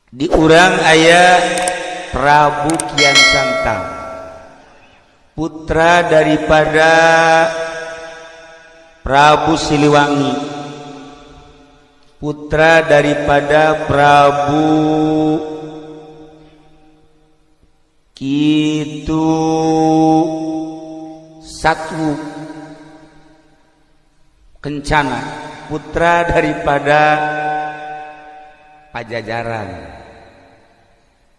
Di urang aya Prabu Kian Santang, putra daripada Prabu Siliwangi, putra daripada Prabu Kitu Satwu Kencana, putra daripada Pajajaran.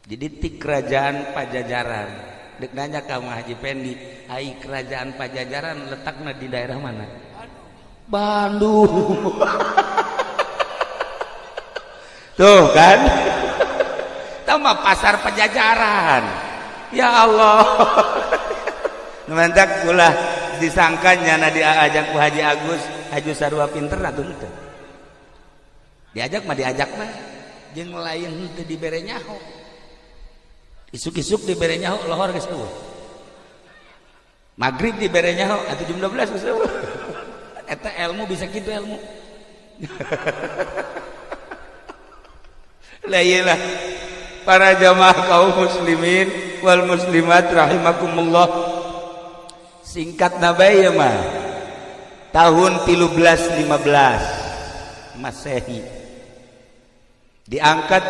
Jadi ti kerajaan Pajajaran. Dek nanya ka Haji Pendi, ai kerajaan Pajajaran letaknya di daerah mana? Bandung. Tuh kan, tambah pasar Pajajaran. Ya Allah, mantak ulah disangkanya na diajak ku Haji Agus, Haji sarua pinter atuh teu. Diajak mah diajak mah jeung lain teu dibere nyaho. Isuk-isuk dibere nyaho lohor geus eueuh. Maghrib dibere nyaho atuh jam 12 geus eueuh. Eta ilmu bisa kitu ilmu. Lah iyalah para jamaah kaum muslimin wal muslimat rahimakumullah. Singkat nabai ya mah tahun 1315 Masehi diangkat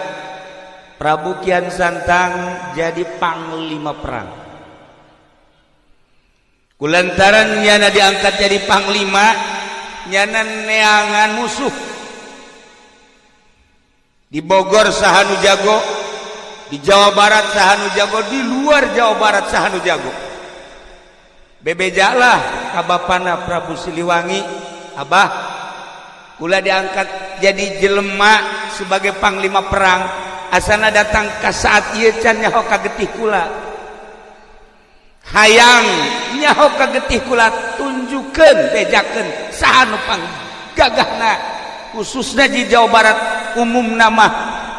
Prabu Kian Santang jadi panglima perang. Kulantaran nyana diangkat jadi panglima, nyana neangan musuh di Bogor saha nu jago, di Jawa Barat saha nu jago, di luar Jawa Barat saha nu jago. Bebejalah ka bapana Prabu Siliwangi, abah kula diangkat jadi jelema sebagai panglima perang, asana datang ke saat ieu can nyaho kagetih kula, hayang nyaho kagetih kula, tunjukkeun bejakeun saha nu panggagahna khususnya di Jawa Barat, umum nama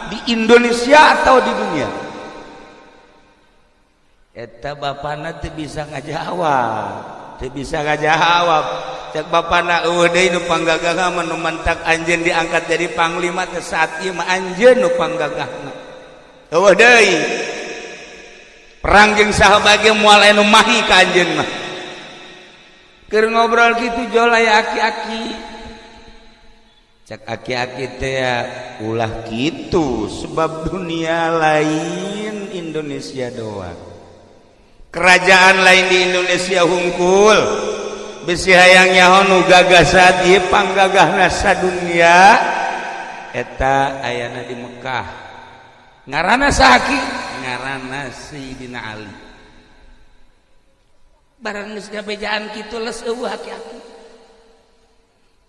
di Indonesia atau di dunia. Eta bapana teu bisa ngajawab, teu bisa ngajawab. Cek bapana eueuh deui nu panggagahna mah nu mantak anjeun diangkat jadi panglima teh saat ieu mah anjeun nu panggagahna. Eueuh deui. Perang jeung saha bage moal aya nu mahi ka anjeun mah. Keur ngobrol kitu jol aya aki-aki. Cek aki-aki teh ulah kitu sebab dunia lain Indonesia doang. Kerajaan lain di Indonesia hungkul bisi hayang nyaho nu gagah saat ieu panggagahna sadunia eta ayana di Mekah. Ngaranna saha ki? Ngaranna Sayyidina Ali. Barang geus gabejaan kitu les eueuh aki-aki.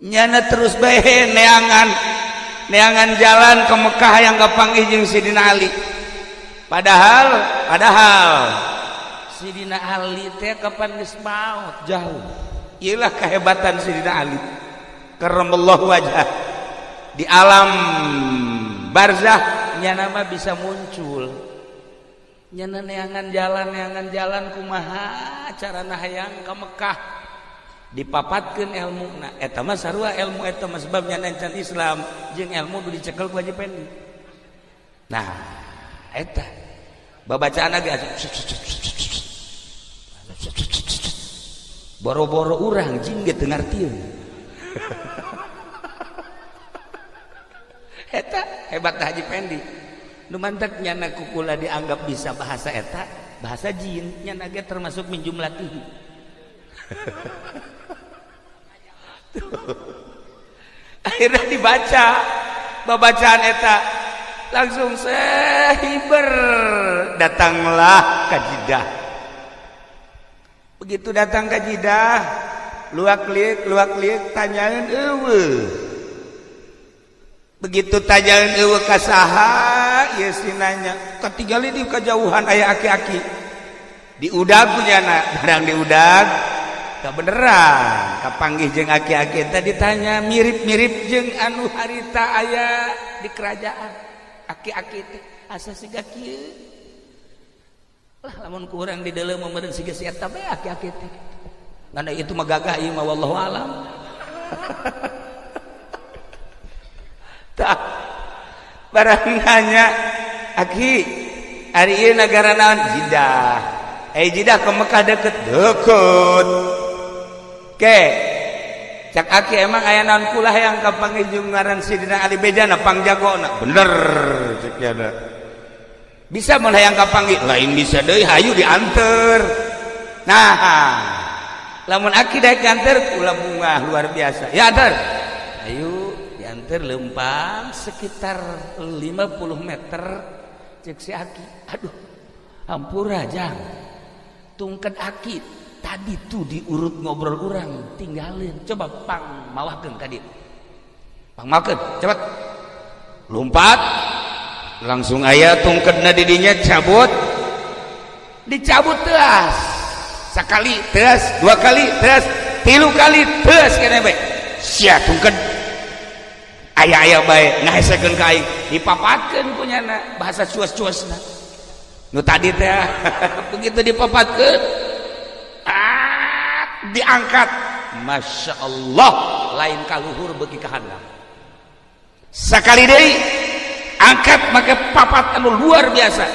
Nyana terus bae neangan neangan jalan ke Mekah yang kapanggih jeung Sayyidina Ali. Padahal Sidina Ali teh kapan geus maot jauh. Iyalah kehebatan Sidina Ali. Karramallahu wajah. Di alam barzah nyana mah bisa muncul. Nyana neangan jalan kumaha carana hayang ka Mekah. Dipapatkeun ilmuna. Eta mah sarua ilmu eta mah sebab nyana encan Islam jeung ilmu nu dicekel ku Haji Pendi. Nah, eta babacaan ge boro-boro urang jin ge teu ngartieun. Eta hebat Haji Pendi. Nu mantak nyana kukula dianggap bisa bahasa eta, bahasa jin, nyana ge termasuk min jumlatihi. Akhirnya dibaca babacaan eta langsung sehiber datanglah ka Jeddah. Begitu datang ke Jeddah, luak liuk tanyaeun eueuh. Begitu tanyaeun eueuh ka saha, ieu si nanya, katingali di kajauhan aya aki-aki. Diudag punyana, barang diudag, kabeneran kapanggih jeung aki-aki tadi ditanya mirip-mirip jeung anu harita aya di kerajaan. Aki-aki teh asa siga kieu. Lah lamun kurang di dalam meureun siga si eta bae aki-aki teh. Ngan itu mah gagah ieu mah wallahu alam. Tah barang nanya Aki, ari ieu nagara naon? Jidah. Eh, Jidah ke Mekah deket? Deket. Ke cak aki, emang aya naon? Kula hayang kapanggih jeung ngaran Sidina Ali, bejana pangjagona. Bener cek nyana. Bisa mun hayang kapanggih? Lain bisa deui, hayu dianter. Nah, lamun aki daek nganter, kula bungah luar biasa. Ya anter, ayo. Dianter lempang sekitar 50 meter, cek si aki, "Aduh, hampura jang, tungked aki tadi tuh diurut ngobrol urang tinggalin. Coba pang mawakeun ka dieu, pang mawakeun cepet." Lompat langsung, aya tungkedna di dinya, cabut, dicabut teas sekali, teas dua kali, teas tilu kali, teas kene bae. Sia tungked aya-aya bae ngahesekeun ka aing, dipapatkeun kunyana, bahasa cuas-cuasna nu tadi teh. Begitu dipapatkeun, ah, diangkat, Masya Allah, lain kaluhur beuki ka handap. Sekali deui angkat make papat anu luar biasa,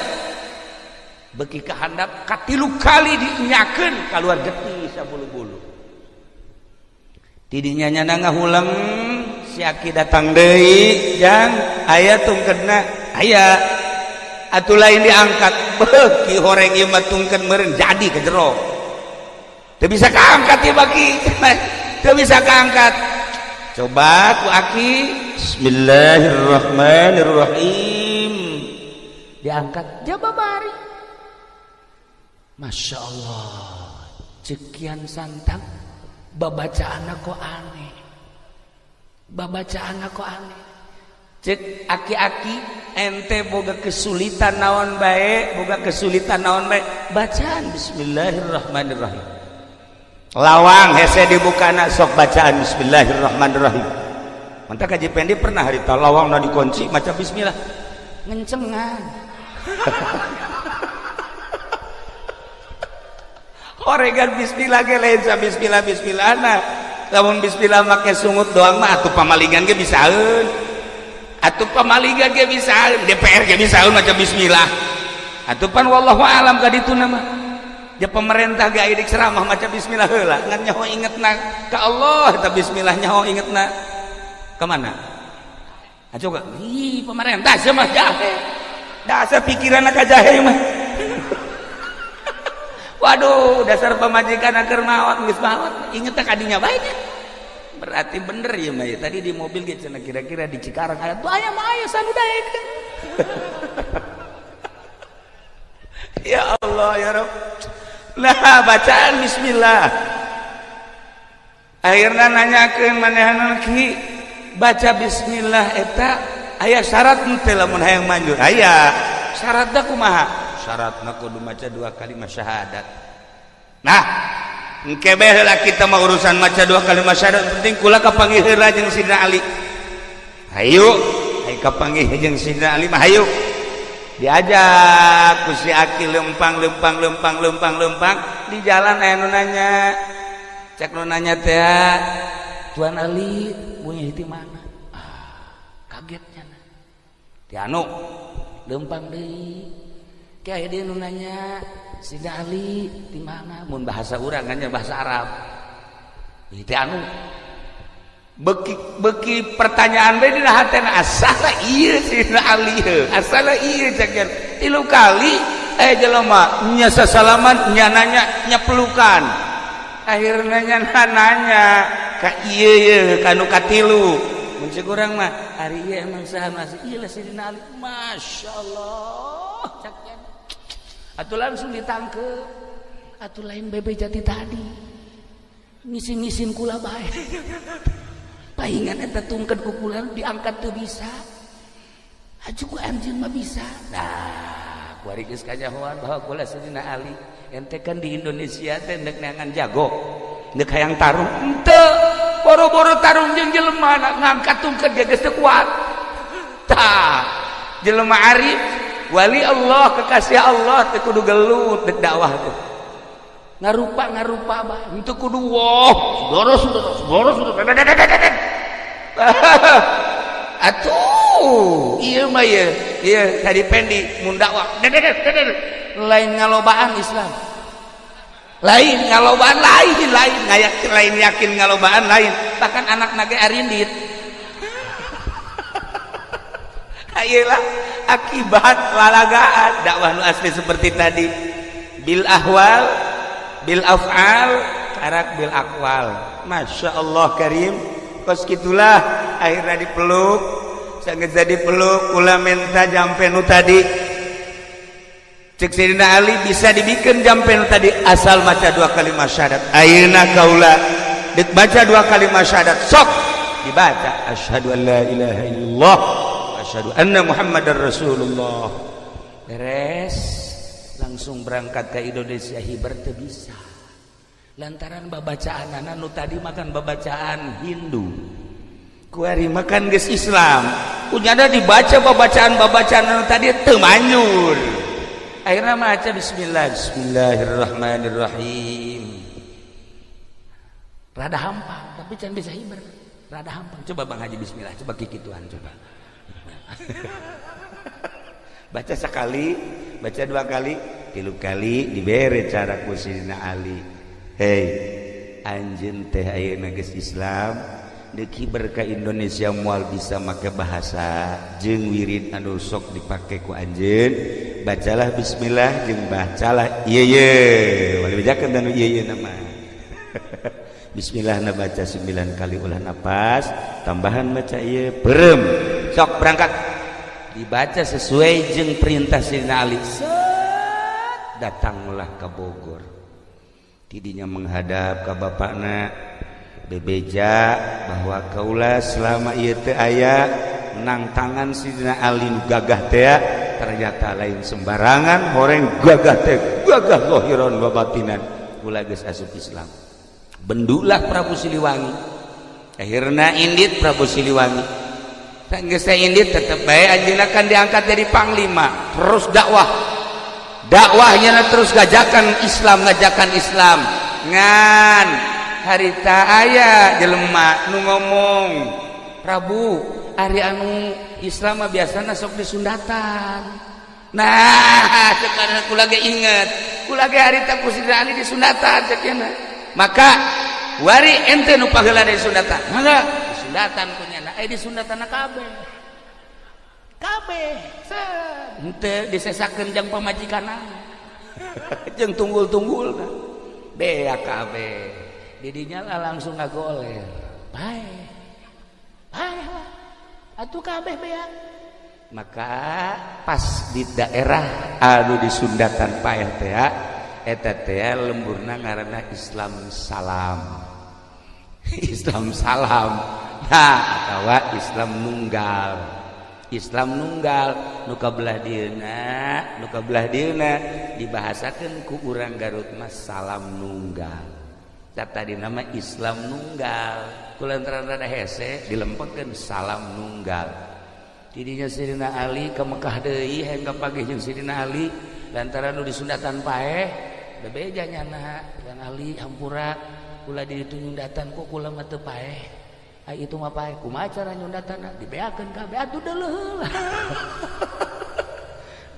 beuki ka handap. Katilu kali diinyakeun, keluar getih sabulu-bulu. Tidinya nyana ngahuleng. Si aki datang deui, "Jang, aya tungkedna?" "Aya." Atuh lain diangkat, beuki horeng ieu mah tungked meureun jadi ke jero, teu bisa kaangkat ieu, baki teu bisa kaangkat. Coba ku aki, "Bismillahirrahmanirrahim." Diangkat, jaba bari, Masya Allah. Cek Kian Santang, babacaan kok aneh, babacaan kok aneh. Cek aki-aki, "Ente boga kesulitan naon bae, boga kesulitan naon bae, bacaan Bismillahirrahmanirrahim. Lawang hese dibukana, sok bacaan Bismillahirrahmanirrahim." Mantap. Kaji Pendi pernah harita lawang na dikunci, maca bismillah, ngencengan. Oregan bismillah ge lain sa bismillah bismillah. Nah, lamun bismillah make sungut doang mah atuh pamalingan ge bisaeun, atuh pamalingan ge bisaeun, DPR ge bisaeun maca bismillah atuh. Pan wallahu alam ka ditu mah ja pemerintah ge aya ceramah maca bismillah heula, ngan nyaho ingetna ka Allah eta bismillah, nyaho ingetna ka mana? Ah, coba ih, pemerintah sia mah jahe, dasar pikiranna ka jahe mah. Waduh, dasar pamajikan agar maot, geus maot inget ka dinya bae nya. Berarti bener ya mah ya. Tadi di mobil ge cenah kira-kira di Cikarang aya tuh, aya mah aya sanu daekeun. Ya Allah, ya Rabb. Nah, bacaan bismillah akhirnya nanyakeun manehanna, "Ki, baca bismillah eta aya syarat henteu lamun hayang manjur?" "Aya." "Syaratna kumaha?" "Syaratna kudu maca dua kalimat syahadat." Nah, engke bae heula kita mah urusan maca dua kalimat syahadat, penting kula kapanggih heula jeung Sidina Ali. Hayu, hayu kapanggih jeung Sidina Ali mah hayu. Diajak ku si aki lempang lempang lempang lempang lempang, di jalan aya nu nanya. Cek nu nanya teh, "Tuan Ali punya di mana?" Ah, kagetnya. Di anu lempang deui, kayak dia nu nanya, "Sidina Ali di mana?" Mun bahasa urang kan bahasa Arab itu anu beki beki pertanyaan bae dina hatena, asala ieu Sidina Ali heuh, asala ieu cek tilu kali eh jelema nya sasalaman, nya nanya, nya pelukan. Akhirnya nya nanya ka ieu ye kanu katilu, mun cek urang mah, "Ari ieu emang saha masih ieu lah Sidina Ali?" Masyaallah, cek atuh langsung ditangkep. Atuh lain bebe jati tadi ngisin-ngisin kula bae, pahingan eta tungkeun ku kula diangkat teu bisa, aju ku anjeun mah bisa. Nah, kuari geus kanyahoan bahwa kula Sidina Ali. Ente kan di Indonesia teh ndek neangan jago, ndek hayang tarung henteu, boro-boro tarung jeung jelema, ngangkat tungkeun ge geus teu kuat. Tah, jelema arif, wali Allah, kekasih Allah teu kudu gelut dek dakwah teh, ngarupa ngarupa bah henteu kudu woh saudara saudara saudara saudara. Atuh ieu mah ye. Iya, tadi pendi mun dakwah lain ngalobaan Islam, lain ngalobaan, lain lain ngayak, lain yakin ngalobaan, lain bahkan anak nage arindit. Ayelah akibat lalagaan dakwah nu asli seperti tadi, bil ahwal, bil af'al, karak bil aqwal. Masya Allah karim. Kos gitulah akhirnya dipeluk, sangat jadi peluk, kula minta jampe nu tadi. Cek Sayyidina Ali, bisa dibikin jampe nu tadi asal maca dua kalimat syahadat. Ayeuna kaula dek baca dua kalimat syahadat. Sok dibaca, asyhadu an la ilaha illallah, asyhadu anna muhammadar rasulullah. Beres, langsung berangkat ke Indonesia. Hiber teu bisa lantaran babacaan nu tadi makan babacaan Hindu, kuari makan geus Islam, kunyana dibaca babacaan-babacaan anu tadi teu manjur. Akhirnya maca bismillah, bismillahirrahmanirrahim, rada hampang tapi can bisa hiber, rada hampang. Coba Bang Haji, bismillah, coba kikituan, coba baca sekali, baca dua kali, tilu kali, dibere cara ku Sidina Ali. Hei anjeun teh ayeuna geus Islam, deuk hiber ka Indonesia moal bisa make bahasa jeung wirid anu sok dipake ku anjeun. Bacalah bismillah jeung bacalah ieu ye, wali bejakeun anu ieu ye nama. Bismillah na baca 9 kali, ulah napas tambahan, baca ieu, perem, sok berangkat. Dibaca sesuai jeung perintah Sidina Ali. Set, datanglah ke Bogor, tidinya menghadap ke bapakna, bebeja bahwa kaula selama ieu teu aya nang tangan Sidina Ali nu gagah teh, ternyata lain sembarangan horeng gagah teh, gagah zahiran wa batinan, kula geus asup Islam. Bendulah Prabu Siliwangi. Akhirna indit Prabu Siliwangi. Geus indit, tetep bae anjeunna kan diangkat jadi panglima, terus dakwah, dakwahnya terus ngajakan Islam, ngajakan Islam. Ngan harita aya jelema nu ngomong, "Prabu, ari anu Islam mah biasana sok disundatan." Nah, sekarang kula ge inget, kula ge harita ku Sidina Ali disundatan cek. Maka wari ente nu paheula disundatan, mangga disundatan ku nyana. Eh, disundatan kabeh kabeh, henteu disesakeun jang pamajikanna jeung tunggul-tunggulna, beak kabeh. Didinya lah langsung ngagoler, bae bae lah atuh kabeh beak. Maka pas di daerah anu disundatan paeh teh, eta teh lemburna ngaranna Islam salam, Islam salam. Nah, atawa Islam nunggal, Islam nunggal nu kabelah dieuna, nu kabelah dieuna dibahasakeun ku urang Garut mah salam nunggal. Tadi nama Islam nunggal, kulantaran rada hese dilempengkeun salam nunggal. Tidinya Sidina Ali ke Mekah deui, hayang kapanggih jeung Sidina Ali lantaran nu disundatan paeh. Bebeja nyana, "Tuan Ali, hampura, kula di ditu nyundatan, kok kula mah teu paeh? Ai itu mah paeh. Kumaha cara nyundatan?" Dibeakeun kabeh atuh, deuleuh heula,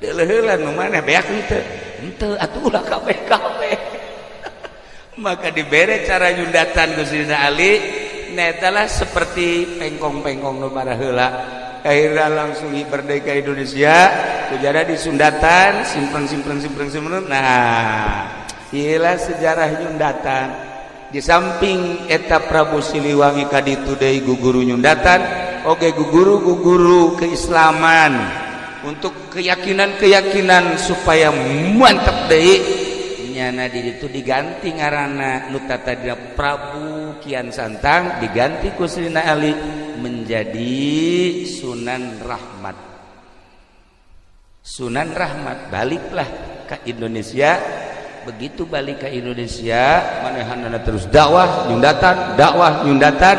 deuleuh heula. Nu maneh beak henteu? Henteu. Atuh ulah kabeh kabeh. Maka dibere cara nyundatan ku Sidina Ali netalah seperti pengkong-pengkong nu heula. Akhirnya langsung merdeka Indonesia, sejarah disundatan, simpen simpen simpen simpen. Nah, iyalah sejarah nyundatan. Di samping eta Prabu Siliwangi kaditu deui guguru nyundatan oge, guguru guguru keislaman untuk keyakinan-keyakinan supaya mantap deui. Nyana di ditu diganti ngaranna, nu tadina Prabu Kian Santang diganti ku Sayyidina Ali menjadi Sunan Rahmat. Sunan Rahmat baliklah ke Indonesia. Begitu balik ke Indonesia, manehanana terus dakwah nyundatan, dakwah nyundatan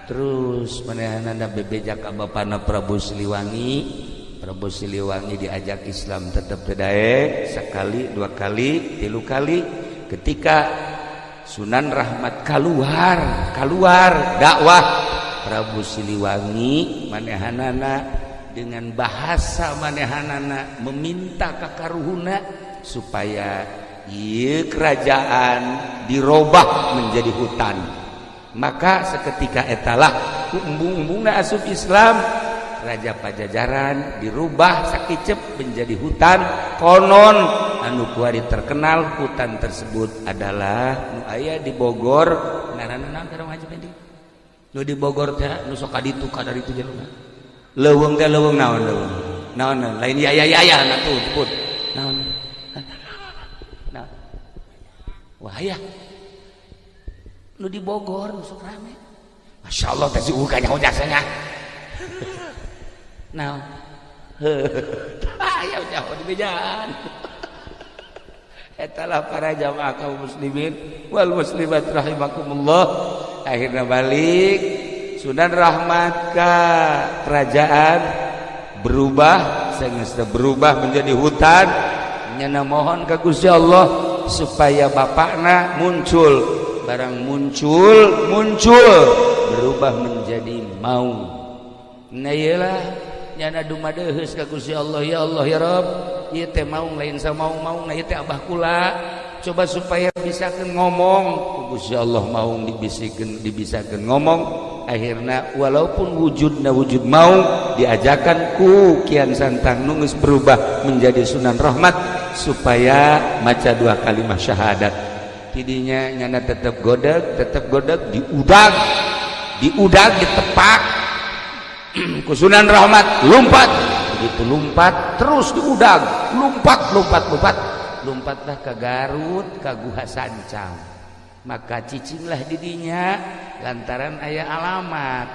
terus. Manehanana bebeja ka bapana Prabu Siliwangi. Prabu Siliwangi diajak Islam tetap daek, sekali, dua kali, tilu kali. Ketika Sunan Rahmat keluar, keluar dakwah, Prabu Siliwangi manehanana Dengan bahasa manehanana meminta ka karuhuna supaya ieu kerajaan dirobah menjadi hutan. Maka seketika etalah ku embung-embungna asup Islam, Raja Pajajaran dirubah sakicep menjadi hutan. Konon anu kuari terkenal hutan tersebut adalah nu aya di Bogor. Ngaranna naon teh, Haji Pendi? Nu di Bogor teh, nu sok ka ditu ka dari itu jelema. Leuweung teh, leuweung naon, leuweung naon? Lain ya ya ya ya, nah tuh put naon? Nah, wah ya, nu di Bogor nu sok rame. Masya Allah teh, si uga nyaho jasanya naon? Aya jauh di bejaan. Etalah para jamaah kaum muslimin wal muslimat rahimakumullah. Akhirnya balik Sunan Rahmat ke kerajaan berubah, sehingga berubah menjadi hutan. Nyana mohon ke Gusti Allah supaya bapakna muncul. Barang muncul, muncul berubah menjadi maung. Nah, iyalah, nyana dumadeheus ka Gusti Allah, "Ya Allah, ya Rabb, ieu teh maung lain samaung-maung, nah ieu teh abah kula. Coba supaya bisa ngomong." Ku Gusti Allah maung dibisikeun, dibisakeun ngomong. Akhirnya walaupun wujudna wujud maung, diajakan ku Kian Santang nu geus berubah menjadi Sunan Rahmat supaya maca dua kalimat syahadat. Tidinya nyana tetap godeg, tetap godeg, diudag, diudag, ditepak ku Sunan Rahmat, lompat. Begitu lompat, terus diudag, lompat, lompat, lompat, lompatlah ke Garut, ke Guha Sancang. Maka cicinglah didinya lantaran aya alamat.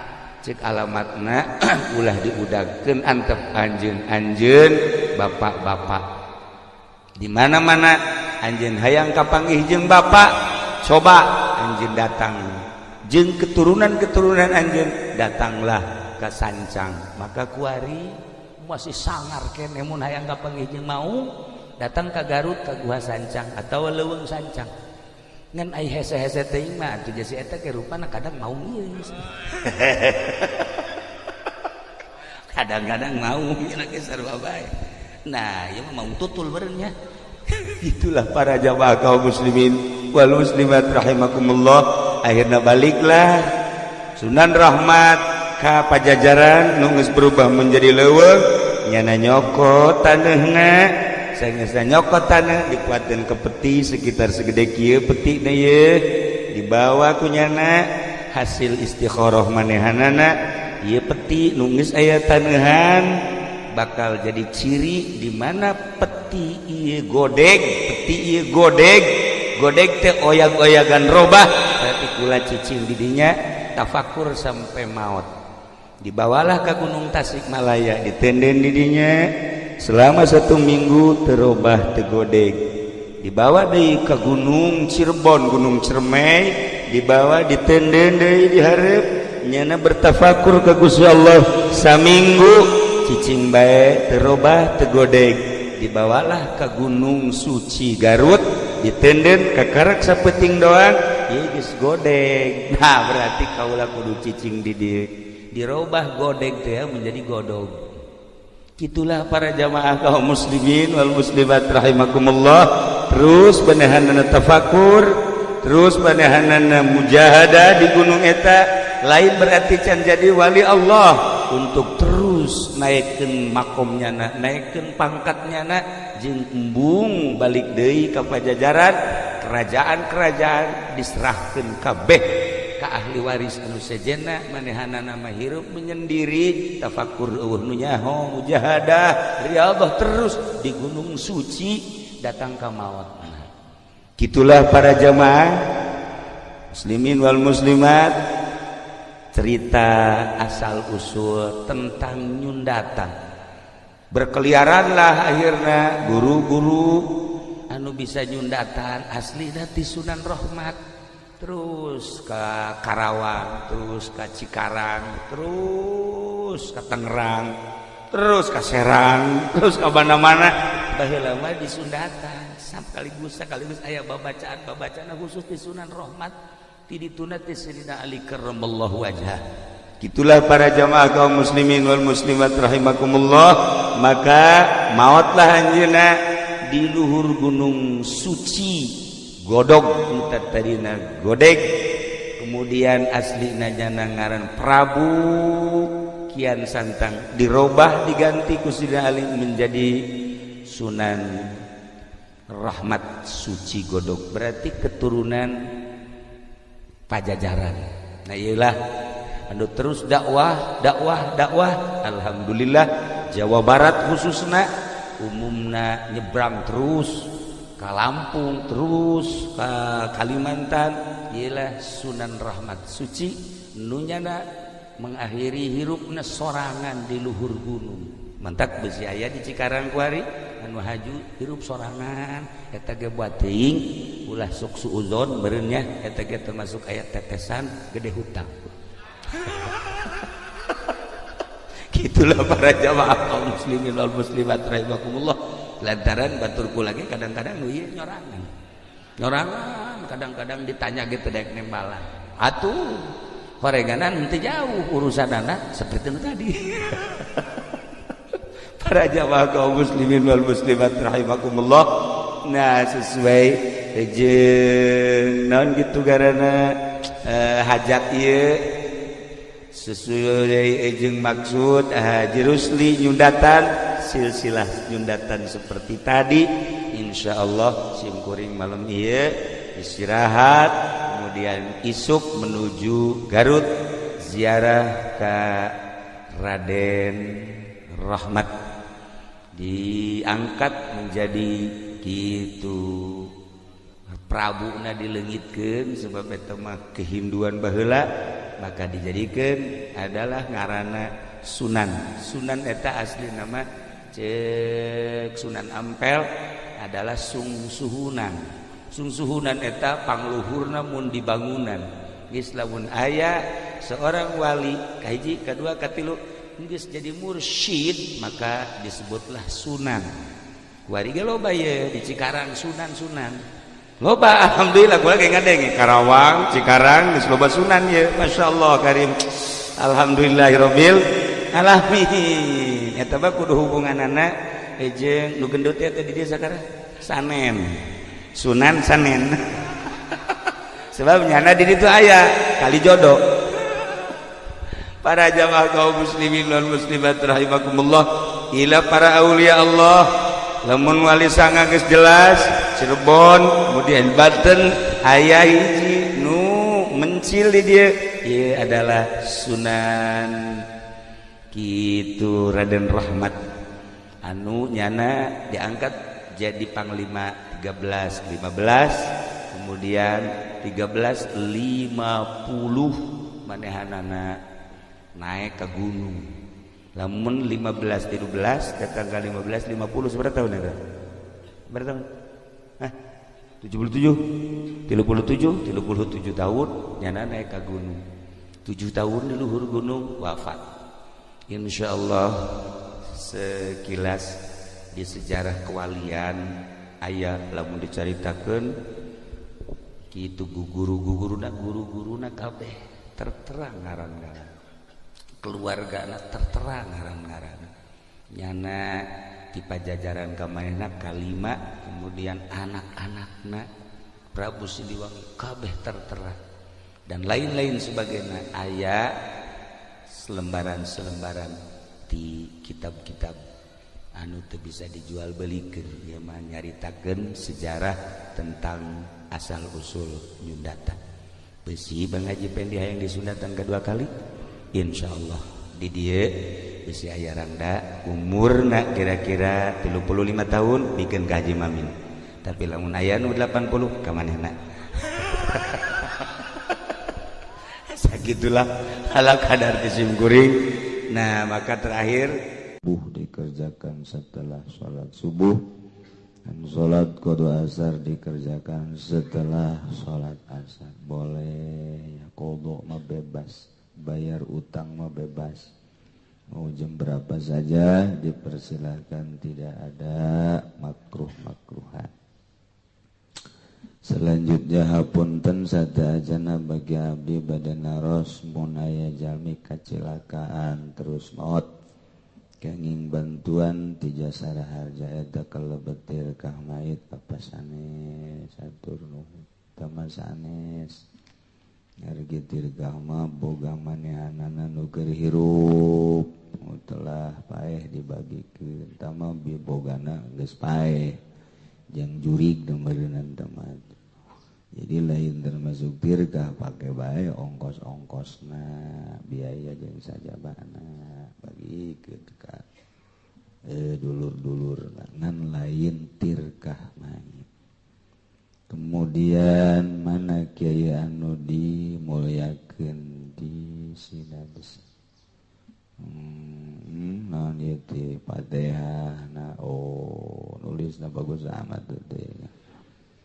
Cek alamatna, ulah diudagkeun, antep anjeun, anjeun bapak-bapak di mana-mana anjeun hayang kapanggih jeung bapak, coba anjeun datang jeung keturunan-keturunan anjeun, datanglah ke Sancang. Maka kuari masih sangar keneh mun hayang kapanggih jeung mau datang ke Garut, ke Gua Sancang atau Leuweung Sancang. Ngan ai hese-hese teuing mah atuh si eta ge rupana kadang mau ieu, kadang-kadang mau nya ge sarua bae. Nah, ieu mah mau tutul beureun nya. Itulah para jamaah kaum muslimin wal muslimat rahimakumullah. Akhirnya baliklah Sunan Rahmat ka Pajajaran nu geus berubah menjadi leuweung. Nyana nyokot taneuhna. Saenggeus nyokot taneuh, dikuatkeun ke peti sekitar segede kieu peti na ye, dibawa ku nyana hasil istikharah manehanana. Ieu peti nu geus aya taneuhan bakal jadi ciri di mana peti ieu godeg, peti ieu godeg, godeg teh oyag-oyagan robah, berarti kula cicing didinya tafakur sampai maut. Dibawalah ke Gunung Tasikmalaya, ditenden didinya selama satu minggu, terobah, tegodeg. Dibawa deui ke Gunung Cirebon, Gunung Cermai, dibawa, ditenden deui dihareup. Nyana bertafakur ke Gusti Allah saminggu, cicing bae, terobah, tegodeg. Dibawalah ke Gunung Suci Garut, ditenden kakarak sapeting doang, ieu geus godeg. Nah, berarti kaula kudu cicing di dieu. Dirobah godeg teh menjadi godog. Itulah para jamaah kaum muslimin wal muslimat rahimakumullah. Terus manehanana tafakur, terus manehanana mujahadah di gunung eta. Lain berarti can jadi wali Allah, untuk terus naikkan makomnya na, naikkan pangkatnya na, jeung embung balik deui ka Pajajaran. Kerajaan-kerajaan diserahkan kabeh ka ahli waris anu sejenna. Manehanana mah hirup menyendiri, tafakur, eueuh nu nyaho, mujahadah, riyadhah terus di Gunung Suci, datang ka maut. Gitulah para jamaah muslimin wal muslimat, cerita asal usul tentang nyundatan. Berkeliaranlah akhirnya guru-guru anu bisa nyundatan asli ti Sunan Rahmat, terus ke Karawang, terus ke Cikarang, terus ke Tangerang, terus ke Serang, terus ke mana-mana. Baheula mah di Sundatan sekaligus sekaligus aya babacaan babacaan khusus di Sunan Rahmat. Ti dituna ti Sayyidina Ali karramallahu wajhah. Gitulah para jamaah kaum muslimin wal muslimat rahimakumullah. Maka maotlah anjeunna di luhur gunung suci Godog, tadina Godeg, kemudian aslina jana ngaran Prabu Kian Santang, dirobah, diganti ku Sidina Ali menjadi Sunan Rahmat Suci Godog, berarti keturunan Pajajaran. Nah, iyalah anu terus dakwah, dakwah, dakwah. Alhamdulillah, Jawa Barat khususnya, umumna nyebrang terus ke Lampung, terus ke Kalimantan. Ialah Sunan Rahmat Suci nunyana mengakhiri hirupna sorangan di luhur gunung. Mantak besi aya di Cikarang kuari anu haju hirup sorangan. Eta ge buat teuing ulah sok suuzon meureun, eta ge termasuk aya tetesan gede hutang. Gitulah para jamaah kaum muslimin wal muslimat rahimakumullah. Lantaran baturku lagi kadang-kadang nu ieu nyorangan nyorangan, kadang-kadang ditanya gitu dek nembalan atuh horeganan henteu jauh urusan anak seperti itu tadi. Para jamaah kaum muslimin wal muslimat rahimakumullah. Nah, sesuai jeung naon gitu garana hajat ieu, sesuai jeung maksud Haji Rusli nyundatan silsilah nyundatan seperti tadi. Insyaallah simkuring malam ieu istirahat, kemudian isuk menuju Garut ziarah ke Raden Rahmat, diangkat menjadi gitu Prabu na dileungitkeun sebab eta mah kehinduan baheula, maka dijadikan adalah ngarana Sunan. Sunan eta asli nama cek Sunan Ampel adalah Sungsuhunan. Sungsuhunan eta pangluhurna mun dibangunan geus lamun aya seorang wali kahiji, kadua, katilu geus jadi mursyid, maka disebutlah sunan. Kuari ge loba ye di Cikarang sunan-sunan loba. Alhamdulillah, gua lagi ngadenge Karawang, Cikarang geus loba sunan ye. Masyaallah karim, alhamdulillahirabbil alamin. Eta mah kudu hubunganana jeung nu gendut teh di dieu sakarang Sanen, Sunan Sanen, sebab nyana di ditu aya kali jodoh. Para jamaah kaum muslimin wal muslimat rahimakumullah, ila para aulia Allah, lamun wali sanga geus jelas Cirebon, kemudian Banten aya hiji nu mencil di dieu, ieu adalah Sunan kitu Raden Rahmat anu nyana diangkat jadi panglima 13 15, kemudian 1350 manehanana naik ke gunung. Lamun 15 13 datang ke 15 50, seberapa tahun eta? Berapa tahun? Hah? 77, 37, 37 tahun nyana naik ke gunung, 7 tahun di luhur gunung wafat. Insyaallah sekilas di sejarah kewalian aya lamun dicaritakeun kitu guru-guruna, guru-guruna kabeh terterang ngaran-ngaran, keluarga tertera ngaran-ngaran nyana di Pajajaran kamanehna kalima, kemudian anak-anakna Prabu Siliwangi kabeh tertera dan lain-lain sebagainya. Aya selembaran-selembaran di kitab-kitab anu teu bisa dijual belikan, ieu mah nyaritakeun sejarah tentang asal usul nyundatan. Besi Bang Haji Pendi hayang disundatan kedua kali, insyaallah di dieu bisi aya rangda umurna kira-kira 35 tahun bikin ka Haji Mamin, tapi lamun aya nu 80 ka manehna. Sagitulah ala kadar sim kuring. Nah, maka terakhir subuh dikerjakan setelah sholat subuh dan sholat qadha asar dikerjakan setelah sholat asar. Boleh ya, qadha mah bebas, bayar utang mah bebas, mau jam berapa saja dipersilahkan, tidak ada makruh-makruhan. Selanjutnya hapunten sadajana bagi abdi badan naros mun aya jalmi kacilakaan terus maot kenging bantuan ti Jasara Harja eta kalebet tirkah mayit apa sanes atur nuhun tama sanes harga tirkah mah boga manehanana nu keur hirup telah paeh dibagikeun tama bogana geus paeh jeung jurig meureunnan tama. Jadi lain termasuk tirkah pake bae ongkos-ongkosna biaya jeung sajabana bagikeun ka dulur-dulur ngan lain tirkah mayit. Kemudian mana kiai anu dimulyakeun di Sinadesa. Naon ieu teh Fatihah na oh nulisna bagus amat teh.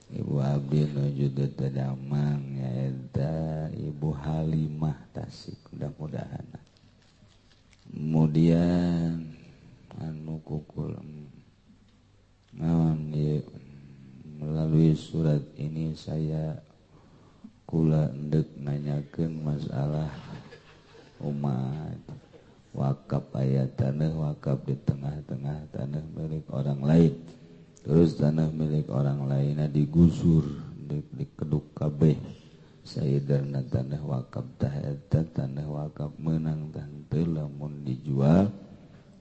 Ibu abdi nuju teu damang nyaeta Ibu Halimah Tasik mudah-mudahan. Kemudian anu kukul naon ieu melalui surat ini saya kula endek nanyakeun masalah umat wakaf aya tanah wakaf di tengah-tengah tanah milik orang lain. Terus tanah milik orang lainnya digusur, dikeduk kabeh. Saidarna tanah wakaf tah eta tanah wakaf meunang tah henteu lamun dijual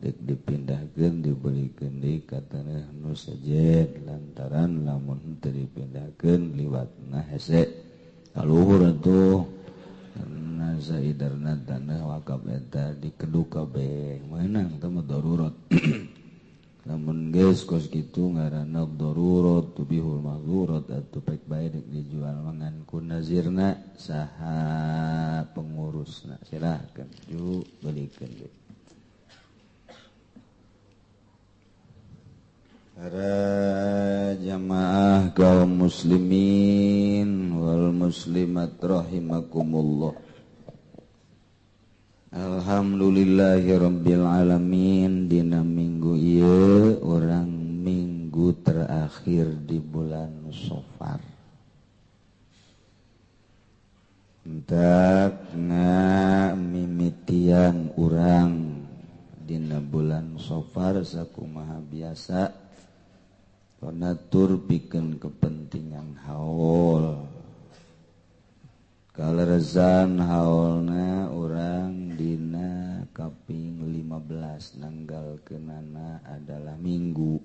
dek dipindahkeun dibelikeun deui ka tanah nu sejen lantaran lamun henteu dipindahkeun liwatna hese. Kaluhur atuh karena saidarna tanah wakaf eta dikeduk kabeh meunang teh mah darurat. Lamun geus kos kitu ngaranna darurat tubihul mahzurat atuh pek bae dek dijual mangan ku nazirna saha pengurusna silahkeun ju belikeun deui. Para jamaah kaum muslimin wal muslimat rahimakumullah. Alhamdulillahirabbil alamin. Dina minggu ieu urang minggu terakhir di bulan Safar. Entak ngamimitian urang dina bulan Safar sakumaha biasa donatur pikeun kepentingan haul. Kalerezan haulna urang dina kaping 15 nanggal kenana adalah minggu.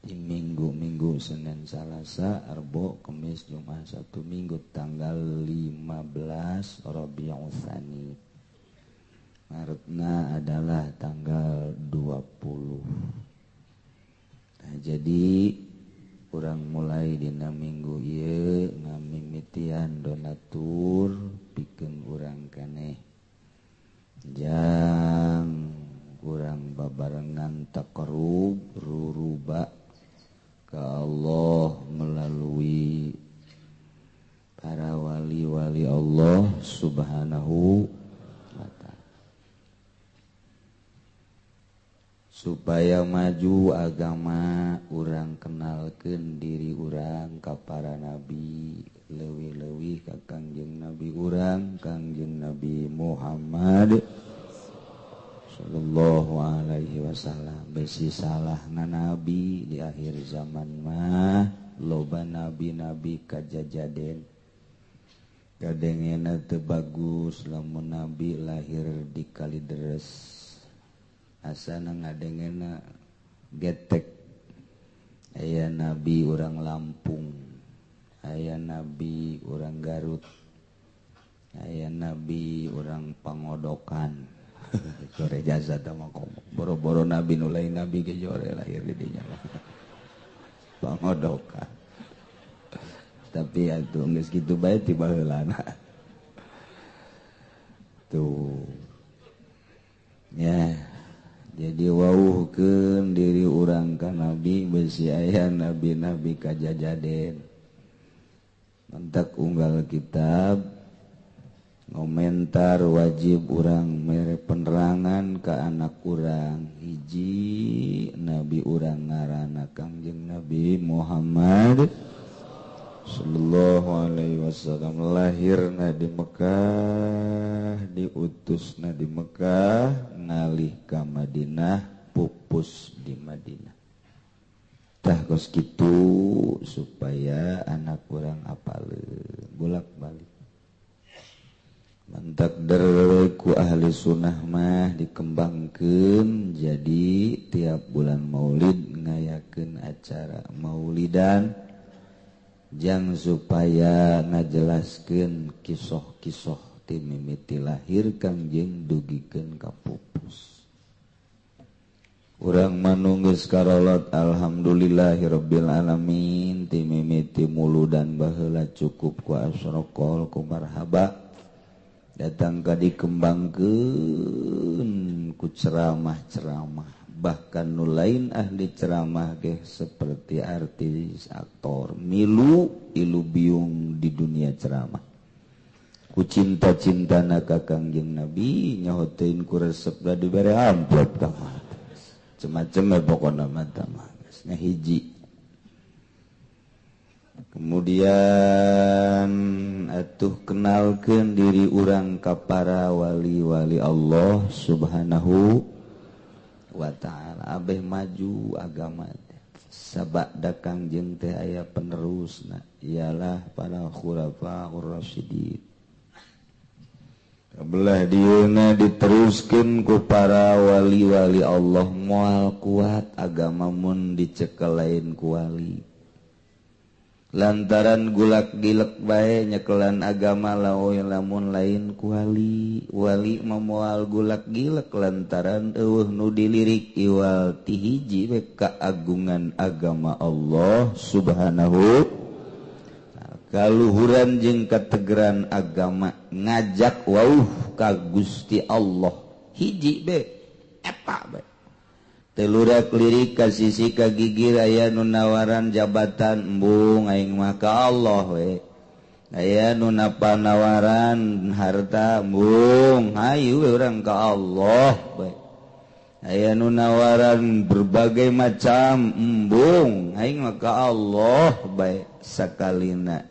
Di minggu-minggu Senin, Salasa, Arbo, Kemis, Jumat, Sabtu, Minggu tanggal 15 Rabiul Tsani. Maretna adalah tanggal 20. Nah, jadi urang mulai dina minggu ieu ngamimitian donatur pikeun urang keneh jang urang babarengan taqarrub ruruba ka Allah melalui para wali-wali Allah Subhanahu wa ta'ala supaya maju agama urang kenalkeun diri urang ka para nabi leuwih-leuwih ka Kangjeng Nabi urang Kangjeng Nabi Muhammad sallallahu alaihi wasallam. Besi salahna nabi di akhir zaman mah loba nabi-nabi kajajaden kadengena teu bagus lamun nabi lahir di Kalideres asana ngadengena getek. Aya nabi urang Lampung, aya nabi urang Garut, aya nabi urang Pangodokan. Jore jasa teh mah komo. Boro-boro nabi nu lain nabi ge jore lahir di dinya. Pangodokan. Tapi atuh geus kitu bae ti baheulana. Tuh. Ya. Jadi wauhkeun diri urang ka nabi besi aya nabi-nabi kajajaden. Mentak unggal kitab ngomentar wajib urang mere penerangan ka anak urang hiji nabi urang ngaranna Kangjeng Nabi Muhammad Sallallahu alaihi wasallam lahirna di Mekah, diutusna di Mekah, ngalih ka Madinah, pupus di Madinah. Tah kos kitu supaya anak urang apaleun bolak-balik. Mantak ku ahli sunnah mah dikembangkeun jadi tiap bulan maulid ngayakeun acara maulidan jang supaya ngajelaskeun kisoh-kisoh ti mimiti lahir Kangjeng dugikeun ka pupus. Urang manunggeus karolot alhamdulillahirabbil alamin ti mimiti muludan baheula cukup ku asrokol ku marhaba. Datang ka dikembangkeun ku ceramah-ceramah, bahkan nu lain ahli ceramah ge seperti artis, aktor, milu ilu biung di dunia ceramah. Ku cinta-cintana ka Kangjeng Nabi nyahotein ku resep da dibere amplop ka mah. Macem-macem we pokona mah tah mah geus nya hiji. Kemudian atuh kenalkeun diri urang ka para wali-wali Allah Subhanahu wa ta'ala. Abeh maju agama teh. Sabada Kangjeng teh aya penerusna, ialah para khulafaur rasyidin. Belah dieuna diteruskeun ku para wali-wali Allah, moal kuat agama mun dicekel lain ku wali. Lantaran gulak gilek bae nyekelan agama laoy lamun lain ku wali. Wali moal gulak gilek lantaran eueuh nu dilirik iwal ti hiji we kaagungan agama Allah Subhanahu. Kaluhuran jeung kategeran agama ngajak wauh ka Gusti Allah hiji be eta be. Telurak lirik ka sisi ka gigir aya nu nawaran jabatan embung aing mah ka Allah we. Aya nu napanawaran harta embung hayu we urang ka Allah we. Aya nu nawaran berbagai macam embung aing mah ka Allah bae. Sakalina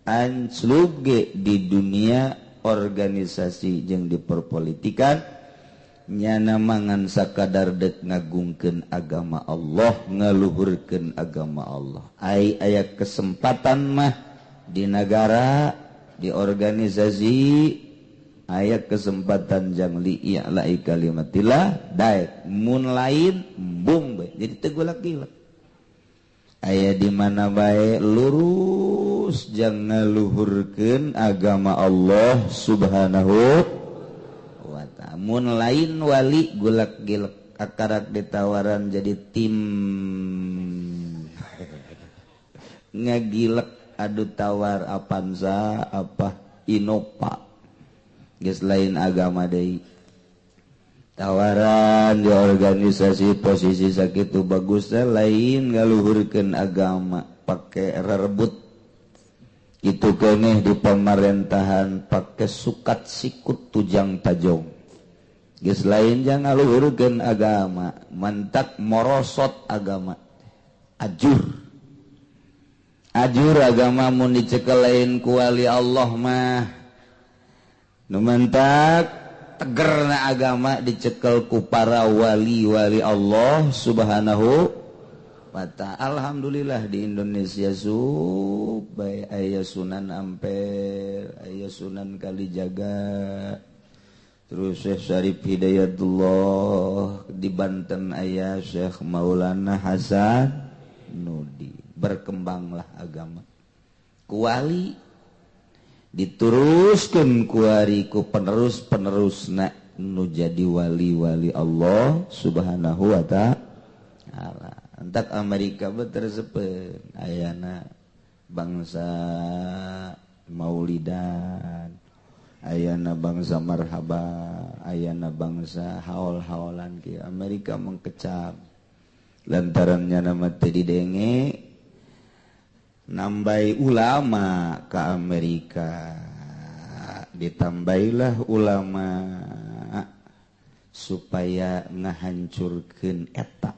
anclub ge di dunia organisasi jeung di perpolitikan nyana mangan sakadar dek ngagungkeun agama Allah, ngaluhurkeun agama Allah. Ai aya kesempatan mah di negara, di organisasi aya kesempatan jang li i'la'i kalimatillah daek mun lain embung bae. Jadi teu gulak-gilek. Aya di mana bae lurus jang ngaluhurkeun agama Allah Subhanahu. Mun lain wali gulak gilek akarak ditawaran jadi tim ngagilek adu tawar Avanza apa Innova geus lain agama deui. Tawaran di organisasi posisi sakitu bagusna lain ngaluhurkeun agama pake rerebut itu keneh di pemerintahan pake sukat sikut tujang tajong. Geus lain jang ngaluhurkeun agama, mantak morosot agama. Ajur. Ajur agama mun dicekel lain ku wali Allah mah. Nu mantak tegerna agama dicekel ku para wali-wali Allah Subhanahu wa ta'ala. Alhamdulillah di Indonesia bae aya Sunan Ampel, aya Sunan Kalijaga. Terus Syekh Syarif Hidayatullah di Banten aya Syekh Maulana Hasan Nudi. Berkembanglah agama. Kuali diteruskeun kuari ku penerus-penerusna nu jadi wali-wali Allah Subhanahu wa ta'ala. Entak Amerika betersepeun ayana bangsa maulidan, ayana bangsa marhaba, ayana bangsa haol-haolan ki. Amerika mengkecam lantarannya nama teh didenge nambai ulama ke Amerika, ditambailah ulama supaya ngahancurkeun eta.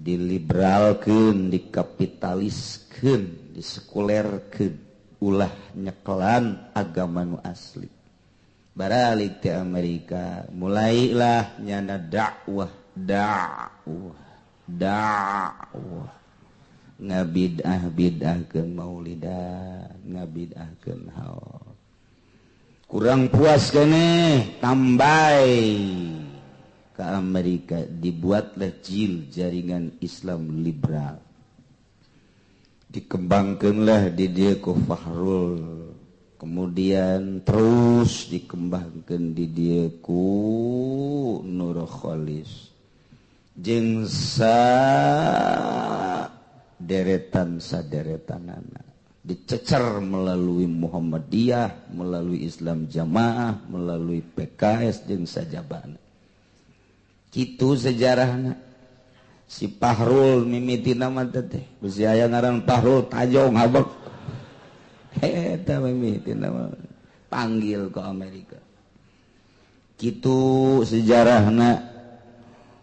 Diliberalkeun, dikapitaliskeun, disekulerkeun, ulah nyekelan agama nu asli. Baralik ti Amerika, mulailah nyana dakwah, dakwah, dakwah. Ngabid'ah-bid'ahkeun maulidan, ngabid'ahkeun haul. Kurang puas keneh, tambai ke Amerika dibuatlah JIL, Jaringan Islam Liberal. Dikembangkanlah di dia ku Fahrul. Kemudian terus dikembangkan di dia ku Nur Kholis. Jeung saderetan saderetanana dicecer melalui Muhammadiyah, melalui Islam Jamaah, melalui PKS jeung sajabana. Kitu sejarahna. Si Fahrul mimiti nama teh, bisi aya ngaran Fahrul Tajong habek. Eta mimiti nama panggil ke Amerika. Kitu sejarahna.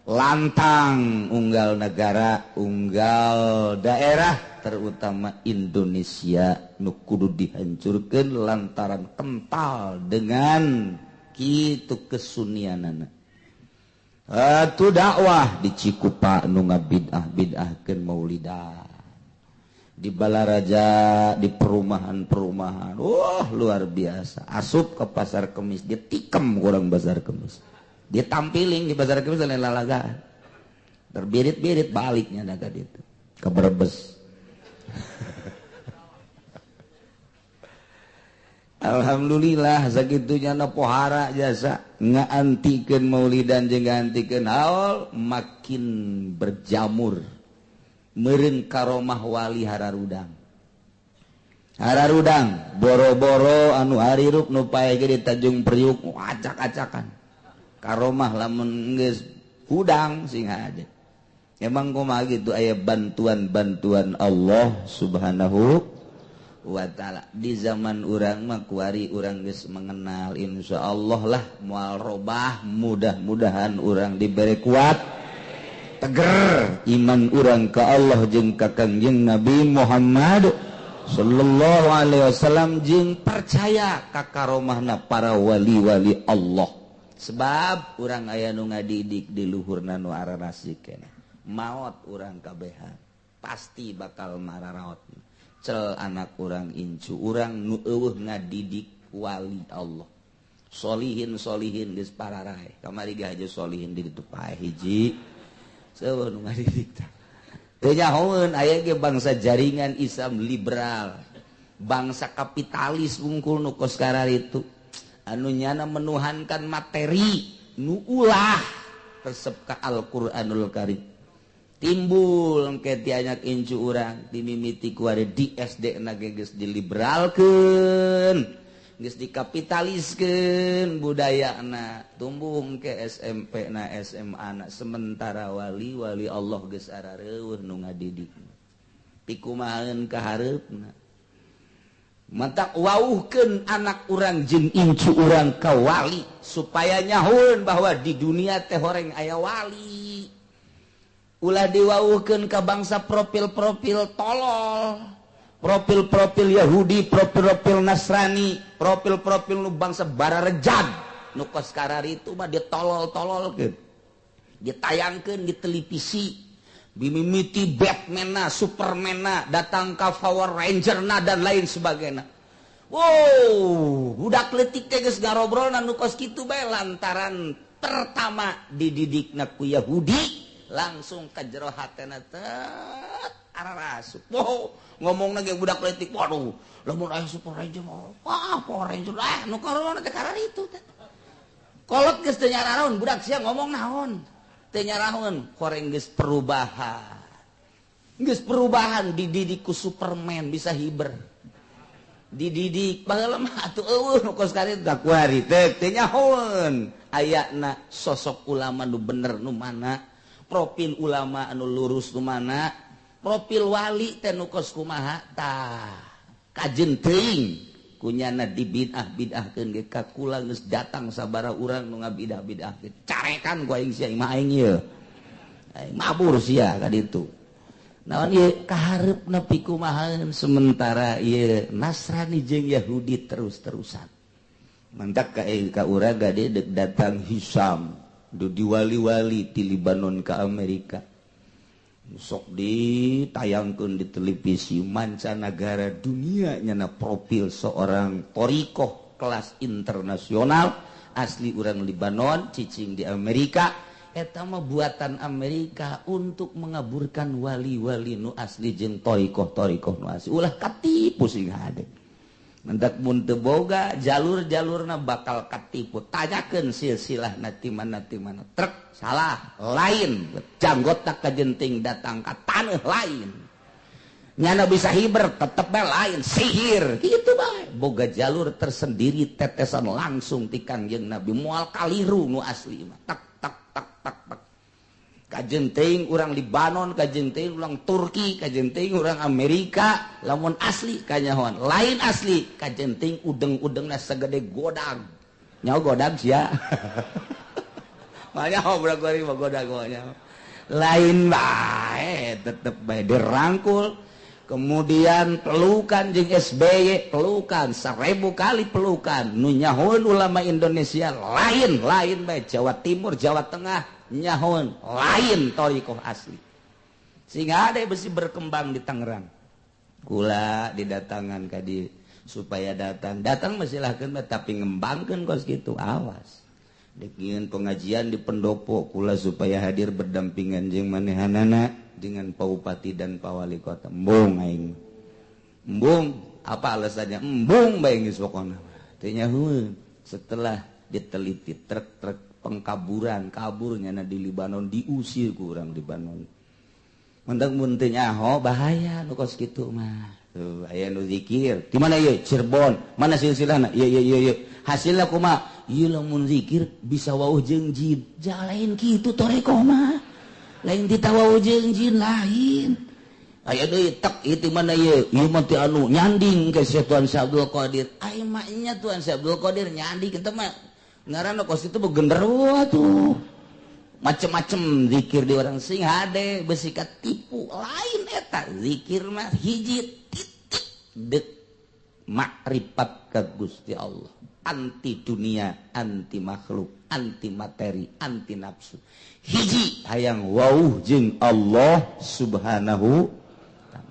Lantang unggal negara, unggal daerah, terutama Indonesia nu kudu dihancurkeun lantaran kental dengan kitu kesunianana. Atuh dakwah di Cikupa nu ngabid'ah-bid'ahkeun maulidan. Di Balaraja, di perumahan-perumahan. Wah, luar biasa. Asup ke pasar Kemis, dia tikem kurang pasar Kemis. Dia tampiling di pasar Kemis lain lalaga. Terbirit-birit baliknya dah tadi itu. Ke Brebes. Alhamdulillah sagitunya na pohara jasa ngaantikeun maulidan jeung ngaantikeun haul makin berjamur. Meureun karomah wali hararudang. Hararudang boro-boro anu harirup nu pae ge di Tanjung Priuk acak-acakan. Karomah lamun geus hudang sing aja. Emang kumaha gitu aya bantuan-bantuan Allah Subhanahu wa ta'ala. Di zaman urang mah kuari urang geus mengenal, insyaallah lah moal robah, mudah-mudahan urang diberi kuat, teger iman urang ka Allah jeung ka Kangjeng Nabi Muhammad sallallahu alaihi wasallam jeung percaya ka karomahna para wali-wali Allah. Sebab urang aya nu ngadidik di luhurna nu ararasik keneh. Maot urang kabehan pasti bakal mararaot. Cel anak urang incu urang nu eueuh ngadidik wali Allah. Solihin solihin geus pararae. Kamari ge haja solihin di ditu pae hiji. Seueuh nu ngadidik tah. Teu nyahoeun aya ge bangsa jaringan Islam liberal, bangsa kapitalis wungkul nu kos kararitu. Anu nyana menuhankan materi nu ulah resep ka Al-Qur'anul Karim. Timbul engke ti anak incu urang dimimiti ku ari di SD na ge geus diliberalkeun, geus dikapitaliskeun budayana, tumbuh engke SMP na SMA na, sementara wali-wali Allah geus arareueuh nu ngadidik. Pikumahaeun ka hareupna. Matak wauhkeun anak urang jeung incu urang ka wali supaya nyahoeun bahwa di dunia teh horeng aya wali. Ulah diwauhkeun ka bangsa profil-profil tolol, profil-profil Yahudi, profil-profil Nasrani, profil-profil nu bangsa bararejag nu kos kararitu mah ditolol-tololkeun, ditayangkeun di televisi, bimimiti Batman-na, Superman-na, datang ka Power Ranger-na dan lain sebagainya. Wow, budak leutik teh geus garobrolna nu kos kitu bae lantaran pertama dididikna ku Yahudi langsung ke jero hatena tet ararasup. Wow, ngomongna ge budak leutik, waduh, lamun aya Super Ranger, wah Power Ranger, ah nu korona teh kararitu teh. Kolot geus teu nyaraon budak sia ngomong naon. Teu nyaraon, koreng geus perubahan. Geus perubahan dididik ku Superman bisa hiber. Dididik baheula mah atuh eueuh nu kos kararitu da kuari teh teu nyahoeun ayana sosok ulama nu bener nu mana, profil ulama anu lurus nu mana, profil wali teh nu kos kumaha tah. Kajen teuing kunyana dibid'ah-bid'ahkeun ge ka kula geus datang sabaraha urang nu ngabidah-bid'ahkeun. Carekan ku aing sia imah aing ieu. Aing mabur sia ka ditu. Naon ieu kahareupna pikumahaeun sementara ieu Nasrani jeung Yahudi terus-terusan. Mantak ka urang gade dek datang Hisam du diwali-wali ti Libanon ka Amerika. Sok ditayangkeun di televisi mancanagara dunia nyana profil seorang thoriqoh kelas internasional asli urang Libanon cicing di Amerika. Eta mah buatan Amerika untuk mengaburkan wali-wali nu asli jeung thoriqoh-thoriqoh nu asli. Ulah katipu sing hade. Mendak mun teu boga jalur-jalurna bakal katipu. Tanyakeun silsilahna ti mana ti mana. Trek salah lain. Janggota kajenting datang ka taneuh lain. Nyana bisa hiber tetep bae lain sihir. Kitu bae. Boga jalur tersendiri tetesan langsung ti Kangjeng Nabi moal kaliru nu asli mah. Tak tak tak tak tak. Kajenting urang Libanon, kajenting urang Turki, kajenting urang Amerika, lamun asli kanyahoan, lain asli kajenting udeng-udengna segede godag. Nyaho godag sia. Mah nyaho budak gori mah godag nya. Lain bae tetep bae dirangkul. Kemudian pelukan jeung SBY, pelukan 1000 kali pelukan. Nu nyahoeun ulama Indonesia lain, lain bae Jawa Timur, Jawa Tengah nyahoeun lain thoriqoh asli. Sehingga ada besi berkembang di Tangerang. Kula didatangan ka di supaya datang. Datang mah silahkeun bae tapi ngembangkeun kos kitu awas. Dek nyieun pengajian di pendopo kula supaya hadir berdampingan jeung manehanana dengan Pak Bupati dan Pak Wali Kota. Embung aing. Embung, apa alasannya? Embung bae geus pokona. Teu nyahoeun. Setelah diteliti truk-truk pengkaburan, kaburnya na di Libanon diusir ku urang Libanon. Mendak mun teu nyaho bahaya nu kos kitu mah. Tuh aya nu zikir. Di mana ieu? Cirebon. Mana silsilahna? Ieu ieu ieu ieu. Hasilna kumaha? Ieu lamun zikir bisa wauh jeung jin. Jalain kitu thoriqoh mah. Lain ditawau jeung jin lain. Aya deui tek itu mana ieu? Ieu mah teh anu nyanding ke Syekh Tuan Syekh Abdul Qadir. Ai mah nya Tuan Syekh Abdul Qadir nyanding eta mah ngaranna kos itu genderuwo tuh. Macem-macem zikir di orang sing hade besi katipu lain eta zikir mah hiji titik dek makrifat ka Gusti Allah. Anti dunia, anti makhluk, anti materi, anti nafsu. Hiji hayang wauh jeung Allah Subhanahu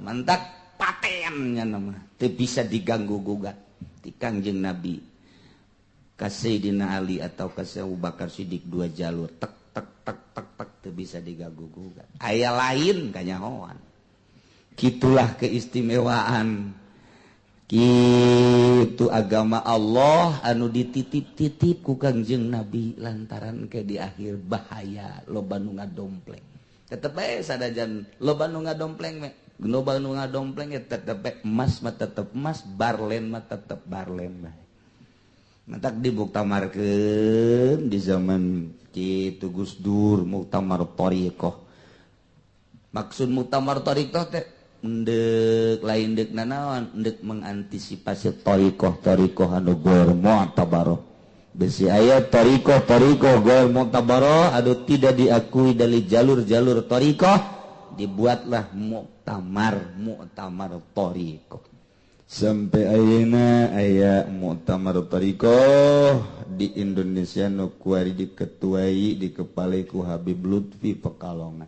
mantak patennya nama teu bisa diganggu gugat ti Kangjeng Nabi ka Sayyidina Ali atau ka Abu Bakar Siddiq dua jalur tek tek tek tek tek teu bisa diganggu gugat. Aya lain kanyahoan. Kitulah keistimewaan kitu agama Allah anu dititip-titip ku Kangjeng Nabi lantaran ke di akhir bahaya loba nu ngadompleng. Tetep bae sadajan loba nu ngadompleng me. Loba nu ngadompleng ya tetep bae emas mah tetep emas, barlen mah tetep barlen bae. Mantak dibuktamarkeun di zaman kitu Gus Dur muktamar thoriqoh. Maksud muktamar thoriqoh teh ndek lain dek nanaon ndek mengantisipasi thoriqoh-thoriqoh anu goer mu'tabaroh. Besi aya thoriqoh-thoriqoh goer mu'tabaroh anu tidak diakui dari jalur-jalur thoriqoh, dibuatlah muktamar thoriqoh. Sampai ayeuna aya muktamar thoriqoh di Indonesia nu kuari diketuai dikepalai ku Habib Lutfi Pekalongan.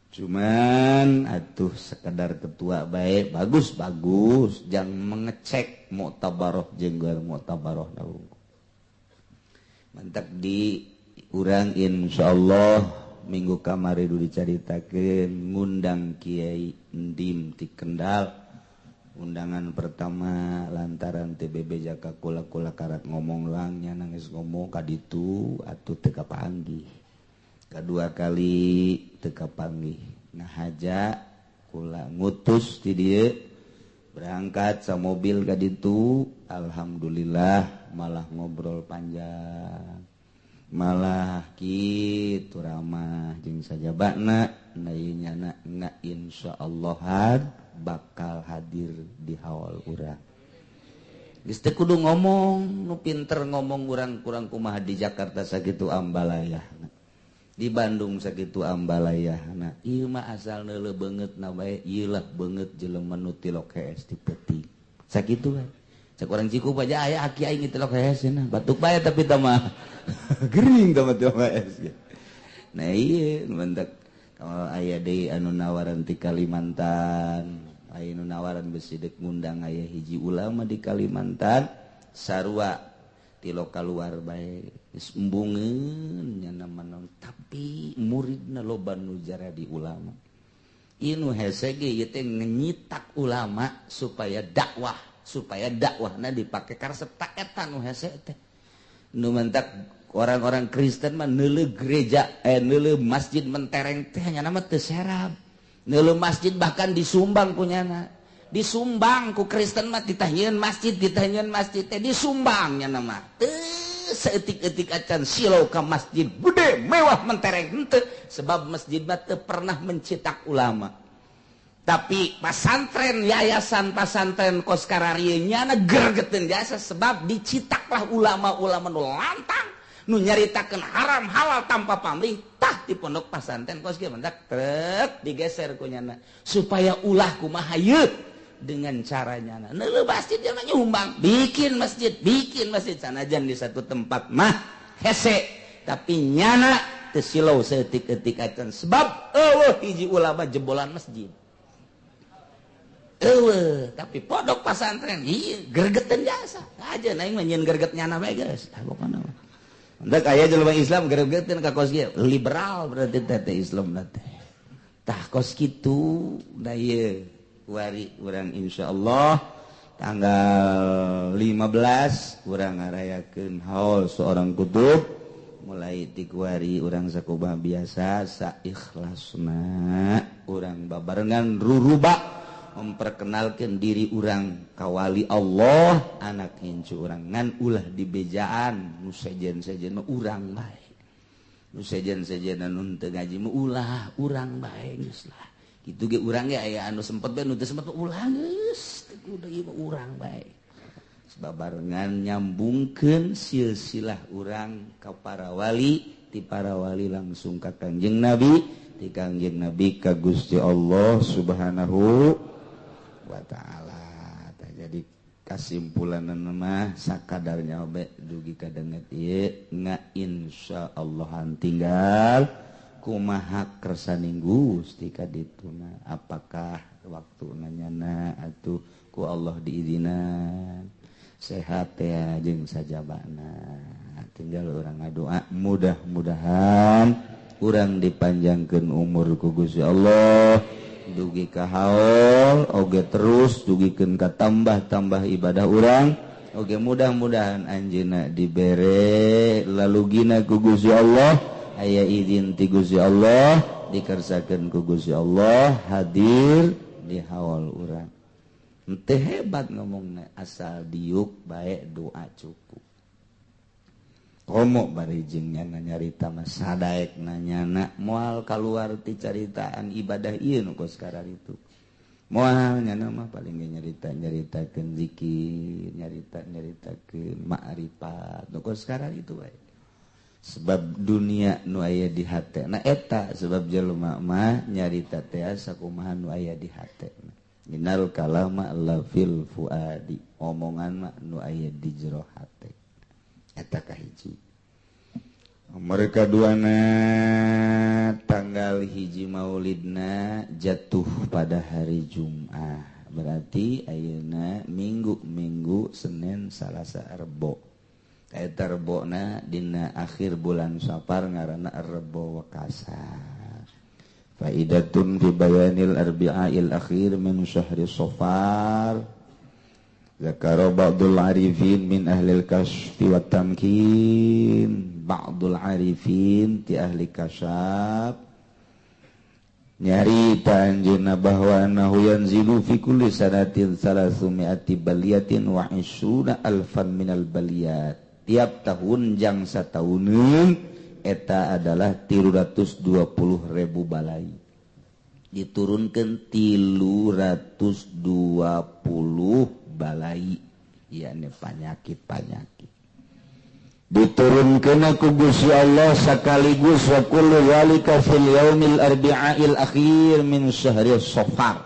Cuman atuh sekedar ketua baik bagus-bagus jangan mengecek muktabaroh jeung goer muktabaroh mantak di urang insyaallah minggu kamari du dicaritakeun ngundang Kiai Ndim ti Kendal. Undangan pertama lantaran TBB jaka kula-kula karak ngomong langnya nangis ngomong ka ditu atuh teu kapanggih. Kedua kali teu kapanggih. Nah haja kula ngutus ti dieu berangkat sa mobil ka ditu, alhamdulillah malah ngobrol panjang. Malah kitu ramah jeung sajabana nyana na insyaallah bakal hadir di haul urang. Geus teu kudu ngomong, nu pinter ngomong urang kurang kumaha di Jakarta sakitu ambalayah. Di Bandung sakitu ambalayahna. Ieu mah asal neuleuh beungeutna bae, ieu lah beungeut jelema nu tilok hees ti peuting. Sakitu bae. Cek orang Cikupa aja aya aki aing tilok hees cenah. Batuk bae tapi tah mah gering tah mah tilok hees. Nah ieu mentak kalau aya deui anu nawaran ti Kalimantan, aya nu nawaran besi deuk ngundang aya hiji ulama di Kalimantan sarua tilok kaluar bae geus embungeun nya naon tapi muridna loba nu jaradi ulama. Ieu nu hese ge ieu teh ngenyitak ulama supaya dakwah, supaya dakwahna dipake karesep ta eta nu hese teh. Nu mentak orang-orang Kristen mah neuleuh gereja neuleuh masjid mentereng teh nya mah teu serab. Neuleuh masjid bahkan disumbang ku nyana. Disumbang ku Kristen mah ditahieun masjid, ditahieun masjid teh disumbang nya mah. Teu saeutik-eutik acan silau ka masjid gede mewah mentereng henteu, sebab masjid mah teu pernah mencetak ulama. Tapi pasantren, yayasan pasantren kos kararieu nyana gergeteun jasa sebab dicitaklah ulama-ulama nu lantang nu nyaritakeun haram halal tanpa pamrih tah di pondok pasantren kos kieu mendak trek digeser ku nyana supaya ulah kumaha ieu dengan caranya. Neuleuh masjid dia nyumbang, bikin masjid sanajan di satu tempat mah hese tapi nyana teu silau saeutik-eutik acan sebab eueuh hiji ulama jebolan masjid. Eueuh, tapi pondok pasantren ieu gergeteun jasa. Aja aing mah nyieun gerget nyana bae geus. Ah pokona mah. Hendak aya jelema Islam gergeteun ka kos kieu, liberal berarti teh Islam teh. Tah kos kitu da ieu wari urang insyaallah tanggal 15 urang ngarayakeun haul seorang kutub mulai ti kuari urang sakumaha biasa saikhlasna urang babarengan ruruba memperkenalkan diri urang ka wali Allah anak incu urang ngan ulah dibejaan nu sejen-sejen mah urang bae nu sejen-sejen anu teu ngaji mah ulah urang bae geus lah. Kitu ge urang ge aya anu sempet bae nu teu sempet ulah geus teu kudu ieu mah urang bae. Sebab barengan nyambungkeun silsilah urang ka para wali, ti para wali langsung ka Kangjeng Nabi, ti Kangjeng Nabi ka Gusti Allah Subhanahu wa ta'ala. Tah jadi kasimpulanna mah sakadarnya obe dugi kadenget ieu nga insyaallah tinggal kumaha kersaning Gusti ka dituna apakah waktuna nyana atuh ku Allah diizinan sehat ya jeung sajabana tinggal urang ngadoa mudah-mudahan urang dipanjangkeun umur ku Gusti Allah dugi ka haul oge terus dugikeun ka tambah-tambah ibadah urang oge mudah-mudahan anjeunna dibere lalugina ku Gusti Allah aya izin ti Gusti Allah dikersakeun ku Gusti Allah hadir di haul urang. Henteu hebat ngomongna asal diuk bae doa cukup. Komo bari jeung nyana nyarita mah sadaek nanyana moal kaluar ti caritaan ibadah ieu nu kos kararitu. Moal nyana mah paling ge nyarita-nyaritakeun zikir, nyarita-nyaritakeun ma'rifat nu kos kararitu bae. Sebab dunia nu aya di hatena eta sebab jelema mah nyarita teh sakumaha nu aya di hatena. Innal kalama la fil fuadi, omongan mah nu aya di jero hate. Eta kahiji. Mereka duana tanggal hiji Maulidna jatuh pada hari Jumat. Berarti ayeuna Minggu, Senin, Salasa, Rebo. Eta rebona dina akhir bulan Safar ngaranna Rebo Wekasa. Faidatun fi bayanil arbi'il akhir min syahri Safar. Zakara ba'dul arifin min ahlil kasyfi wat tamkin. Ba'dul arifin ti ahli kasyaf nyarita anjeunna bahwa annahu yanzilu fi kulli sanatin 300 baliyatin wa 20 alfan minal baliyat. Tiap tahun jang satauneun eta adalah 320.000 balai. Diturunkan 320 balai, yakni penyakit-penyakit. Diturunkeun ku Gusti Allah sekaligus wa kullu zalika fil yaumil arbi'il akhir min syahri Safar.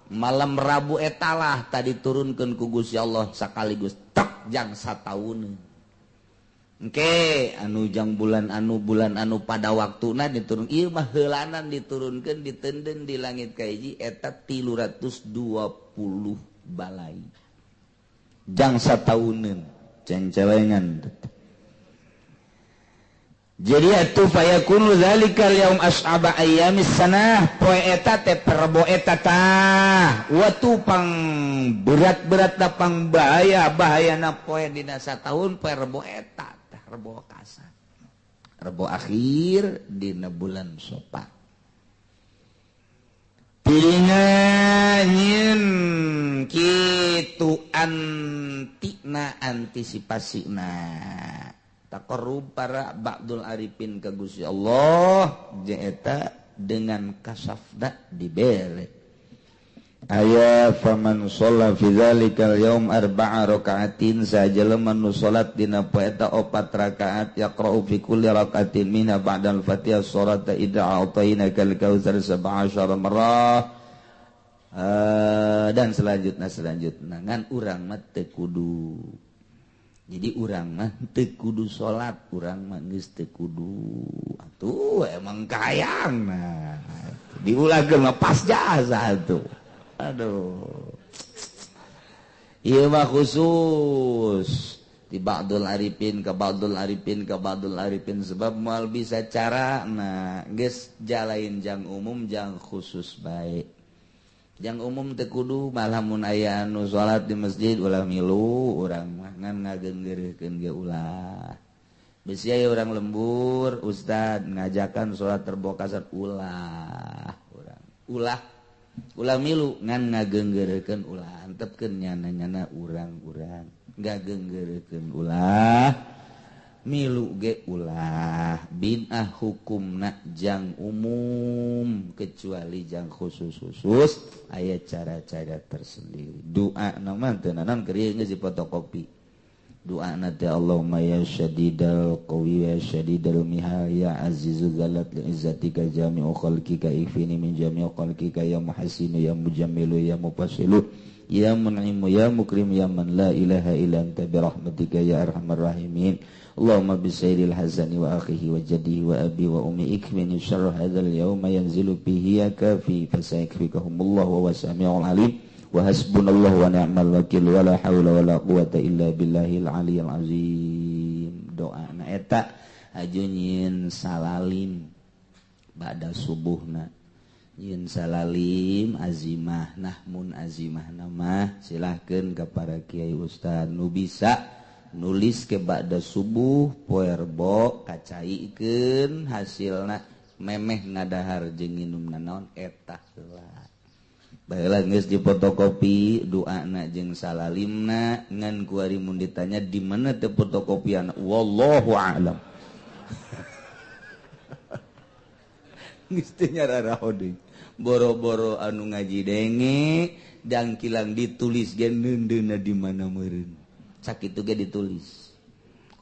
Malam Rabu etalah tadi turunkeun ku Gusti Allah sekaligus tek jang sataun. Engke anu jang bulan anu pada waktuna diturun ieu mah heulanan diturunkeun ditenden di langit kahiji eta 320 balai. Jang satauneun cengcelengan. Jadi atuh fayakunu dzalikal yaum as'aba ayyamis sanah poe eta teh perbo eta tah watu pang berat-berat pang bahaya bahayana poe dina sataun poe rebo eta tah rebo kasar rebo akhir dina bulan Safar. Tidinya nyieun kitu antina antisipasina taqarrub para ba'dul arifin ka Gusti Allah eta dengan kasafda dibere. Aya faman shalla fi dzalikal yaum arba'a raka'atin sajelema nu salat dina poe eta 4 rakaat yaqra'u fi kulli raka'atin minha ba'dal Fatihah surata idza a'tainakal kautsar 17 marrah dan selanjutnya ngan urang mah teu kudu. Jadi urang mah teu kudu salat, urang mah geus teu kudu. Atuh emang kayang nah. Diulahkeun mah pas jasa atuh. Aduh. Ieu mah khusus di ba'dul arifin ka ba'dul arifin ka ba'dul arifin sebab moal bisa cara nah geus jalain jang umum jang khusus bae. Jang umum teu kudu malah mun aya anu salat di masjid ulah milu urang mah ngan ngagenggeureurkeun ge ulah. Bisi aya urang lembur ustad ngajakan salat Rebo Kasar ulah urang. Ulah ulah milu ngan ngagenggeureurkeun ulah antepkeun nyana-nyana urang-urang ngagenggeureurkeun ulah milu ge ulah binah hukumna jang umum kecuali jang khusus-khusus aya cara-cara tersendiri. Doa nama teu naon keur geus difotokopi. Doa na teh Allahumma ya syadidal qawi ya syadidal mihal ya azizu zalat li izzatika jami'u khalqika ifini min jami'u khalqika ya muhassinu ya mujammilu ya mufassilu ya mun'imu ya mukrim ya man la ilaha illa anta bi rahmatika ya arhamar rahimin. Allahumma bi sayyidil hazani wa akhihi wa jaddihi wa abi wa ummi ikmini syarra hadzal yauma yanzilu bihi ya kafi fasayakfikahumullahu wa samiul alim wa hasbunallahu wa ni'mal wakil wa la haula wa la quwata illa billahil aliyil azim. Doa na eta aju nyieun salalim ba'da subuhna nyieun salalim azimah nah mun azimah nama silahkeun ka para kiai ustad nu bisa nulis ke ba'da subuh poe Rebo kacaikeun hasilna memeh ngadahar jeung nginum nanaon eta heula. Baheula geus difotokopi doana jeung salalimna ngan kuari mun ditanya di mana teh fotokopian wallahu a'lam. Geus teu nyararaho deui. Boro-boro anu ngaji denge dangkilang ditulis ge neundeunna di mana meureun. Sakitu ge ditulis.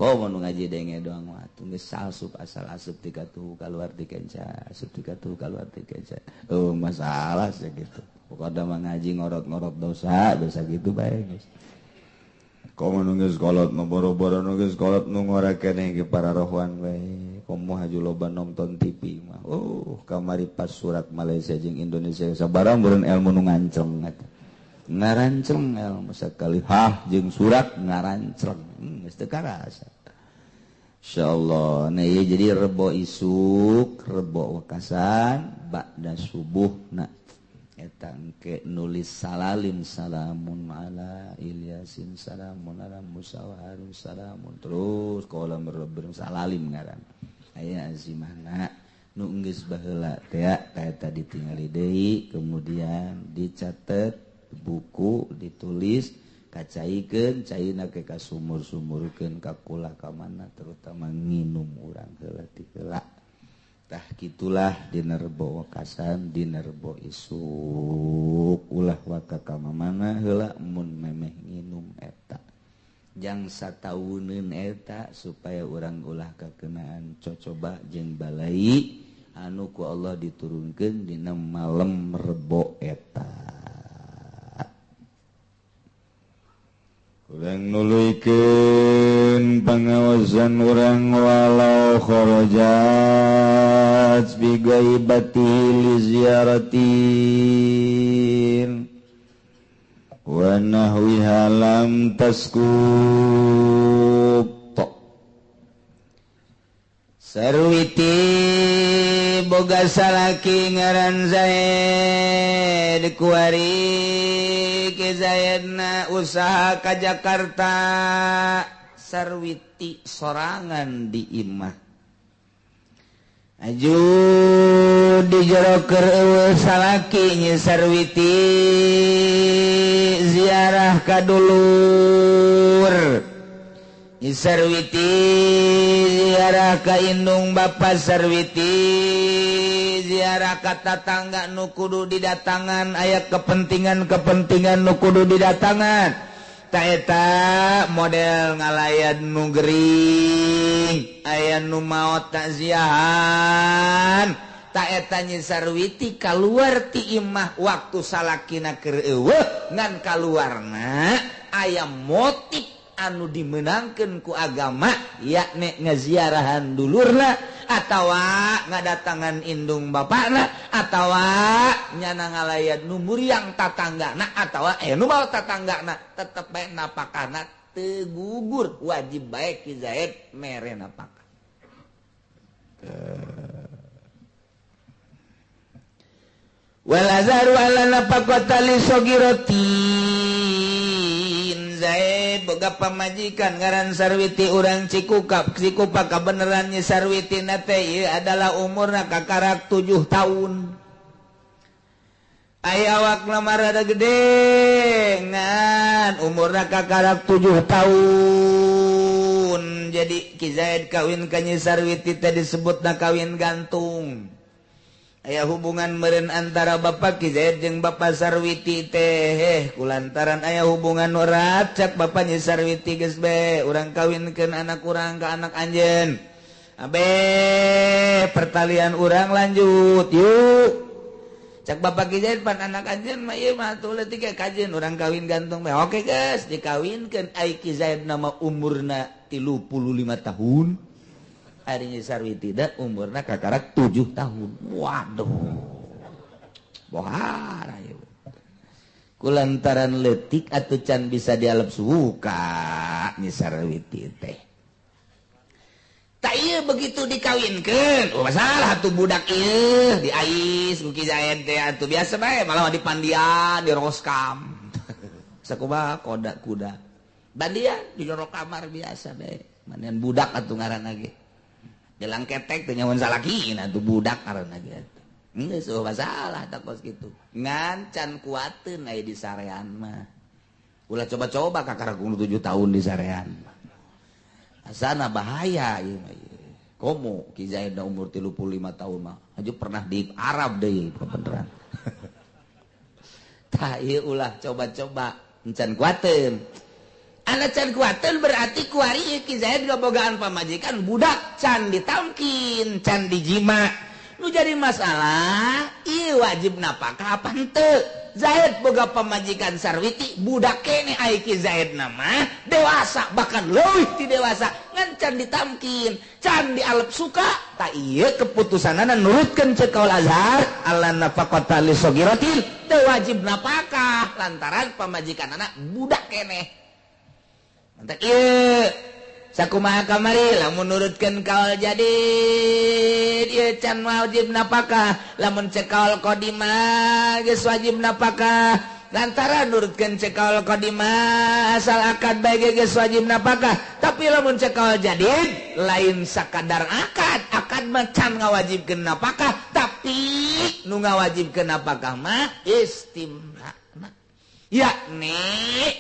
Komo nu ngaji denge doang mah atuh geus asup asal asup ti katuh kaluar ti kenca, asup ti katuh kaluar ti kenca. Oh masalah sih gitu. Pokokna mah ngaji ngorot-ngorot dosa, dosa gitu bae geus. Komo nu geus kolot nu boro-boro nu geus kolot nu ngora keneh ge para rohwan bae. Komo haju loba nonton TV mah. Oh, kamari pas surat Malaysia jeung Indonesia sabarang beureun ilmu nu nganceng eta. Ngaranceng ilmu sakali hah jeung surat ngaranceng geus teu karasa. Insyaallah. Nah ieu jadi rebo isuk, rebo wekasan ba'da subuhna eta engke nulis salalim salamun ala Ilyasin salamun ala Musa wa Harun salamun terus qala rabbim salalim ngaran. Aya azimahna nu geus baheula teh eta ditingali deui kemudian dicatet buku ditulis kacaikeun caina ke kasumur-sumurkeun ka kula ka mana terutama nginum urang heula ti heula. Tah kitulah dina Rebo wekasan dina Rebo isuk ulah waka ka mamana heula mun memeh nginum eta. Jang satauneun eta supaya urang ulah kakenaan cocoba jeung balai anu ku Allah diturunkeun dina malam Rebo eta. Urang nuluykeun pangawasan urang walau kharajat bi ghaibati li ziyaratin wa nahwiha lam taskut. Sarwiti boga salaki ngaran Zaid kuari ke Zaidna usaha ka Jakarta. Sarwiti sorangan di imah aju di jero keur eueuh salaki nyi Sarwiti ziarah ka dulur. Nyi Sarwiti ziarah ka indung bapa Sarwiti ziarah ka tatangga nu kudu didatangan aya kepentingan-kepentingan nu kudu didatangan. Ta eta model ngalayan nu gering aya nu maot takziahan. Ta eta Nyi Sarwiti kaluar ti imah waktu salakina keur eueuh ngan kaluarna aya motif anu dimenangkeun ku agama yakni ngaziarahan dulurna atawa ngadatangan indung bapakna atawa nyana ngalayan nu muriang tatanggana atawa nu maot tatanggana tetep bae napakana teu gugur wajib bae Ki Zaid mere napakah. Wal azharu ala nafaqata li sagiratin. Zaid boga pamajikan ngaran Sarwiti urang Cikukap Cikupa kabeneran Nyi Sarwiti na teh ieu adalah umurna kakarak 7 tahun. Aya awakna mah rada gede ngan umurna kakarak 7 tahun. Jadi Ki Zaid kawin ka Nyi Sarwiti teh disebutna kawin gantung. Aya hubungan meureun antara Bapak Ki Zaid jeung Bapak Sarwiti teh kulantaran aya hubungan erat cak Bapak Nyi Sarwiti geus be urang kawinkeun anak urang ka anak anjeun. Abe pertalian urang lanjut yuk. Cak Bapak Ki Zaid pan anak anjeun mah ieu mah atuh leutik ge kajeun urang kawin gantung bae. Oke geus dikawinkeun ai Ki Zaid nama umurna 35 tahun. Ari Nyi Sarwiti da umurna kakarak 7 tahun. Waduh. Bohara ieu. Kulantaran leutik atuh can bisa dialep suka Nyi Sarwiti teh. Tak ieu begitu dikawinkeun, oh masalah atuh budak ieu diais ku Ki Zaid teh atuh biasa bae malah di pandian di roskam. Sakumaha koda kuda. Bandian di jero kamar biasa bae. Manian budak atuh ngaranna ge. Jelang ketek teh nyawan salakina tuh budak ngaranna ge atuh. Geus eueuh masalah tak kos kitu. Ngan can kuateun aya di sarean mah. Ulah coba-coba kakarak 7 tahun di sarean mah. Asana bahaya ieu mah. Komo Ki Zaid umur 35 tahun mah. Aju pernah di Arab deui beneran. Tah ieu ulah coba-coba encan kuateun. Anak can kuateun berarti kuari Ki Zaid gabogaan pamajikan budak can ditamkin, can dijima. Nu jadi masalah, ieu wajib napakah apa henteu? Zaid boga pamajikan Sarwiti, budak keneh ai Ki Zaid nama dewasa bahkan leuwih ti dewasa ngan can ditamkin, can dialep suka. Ta ieu keputusanana nurutkeun ceuk kaul Azhar ala nafaqata li sagiratin, teu wajib napakah lantaran pamajikanana budak keneh. Mantak ieu sakumaha kamari lamun nurutkeun kaul jadid ieu can wajib napakah, lamun cek kaul qadimah geus wajib napakah. Lantaran nurutkeun cek kaul qadimah asal akad bae geus wajib napakah, tapi lamun cek kaul jadid lain sakadar akad, akad mah can ngawajibkeun napakah, tapi nu ngawajibkeun napakah mah istimna yakni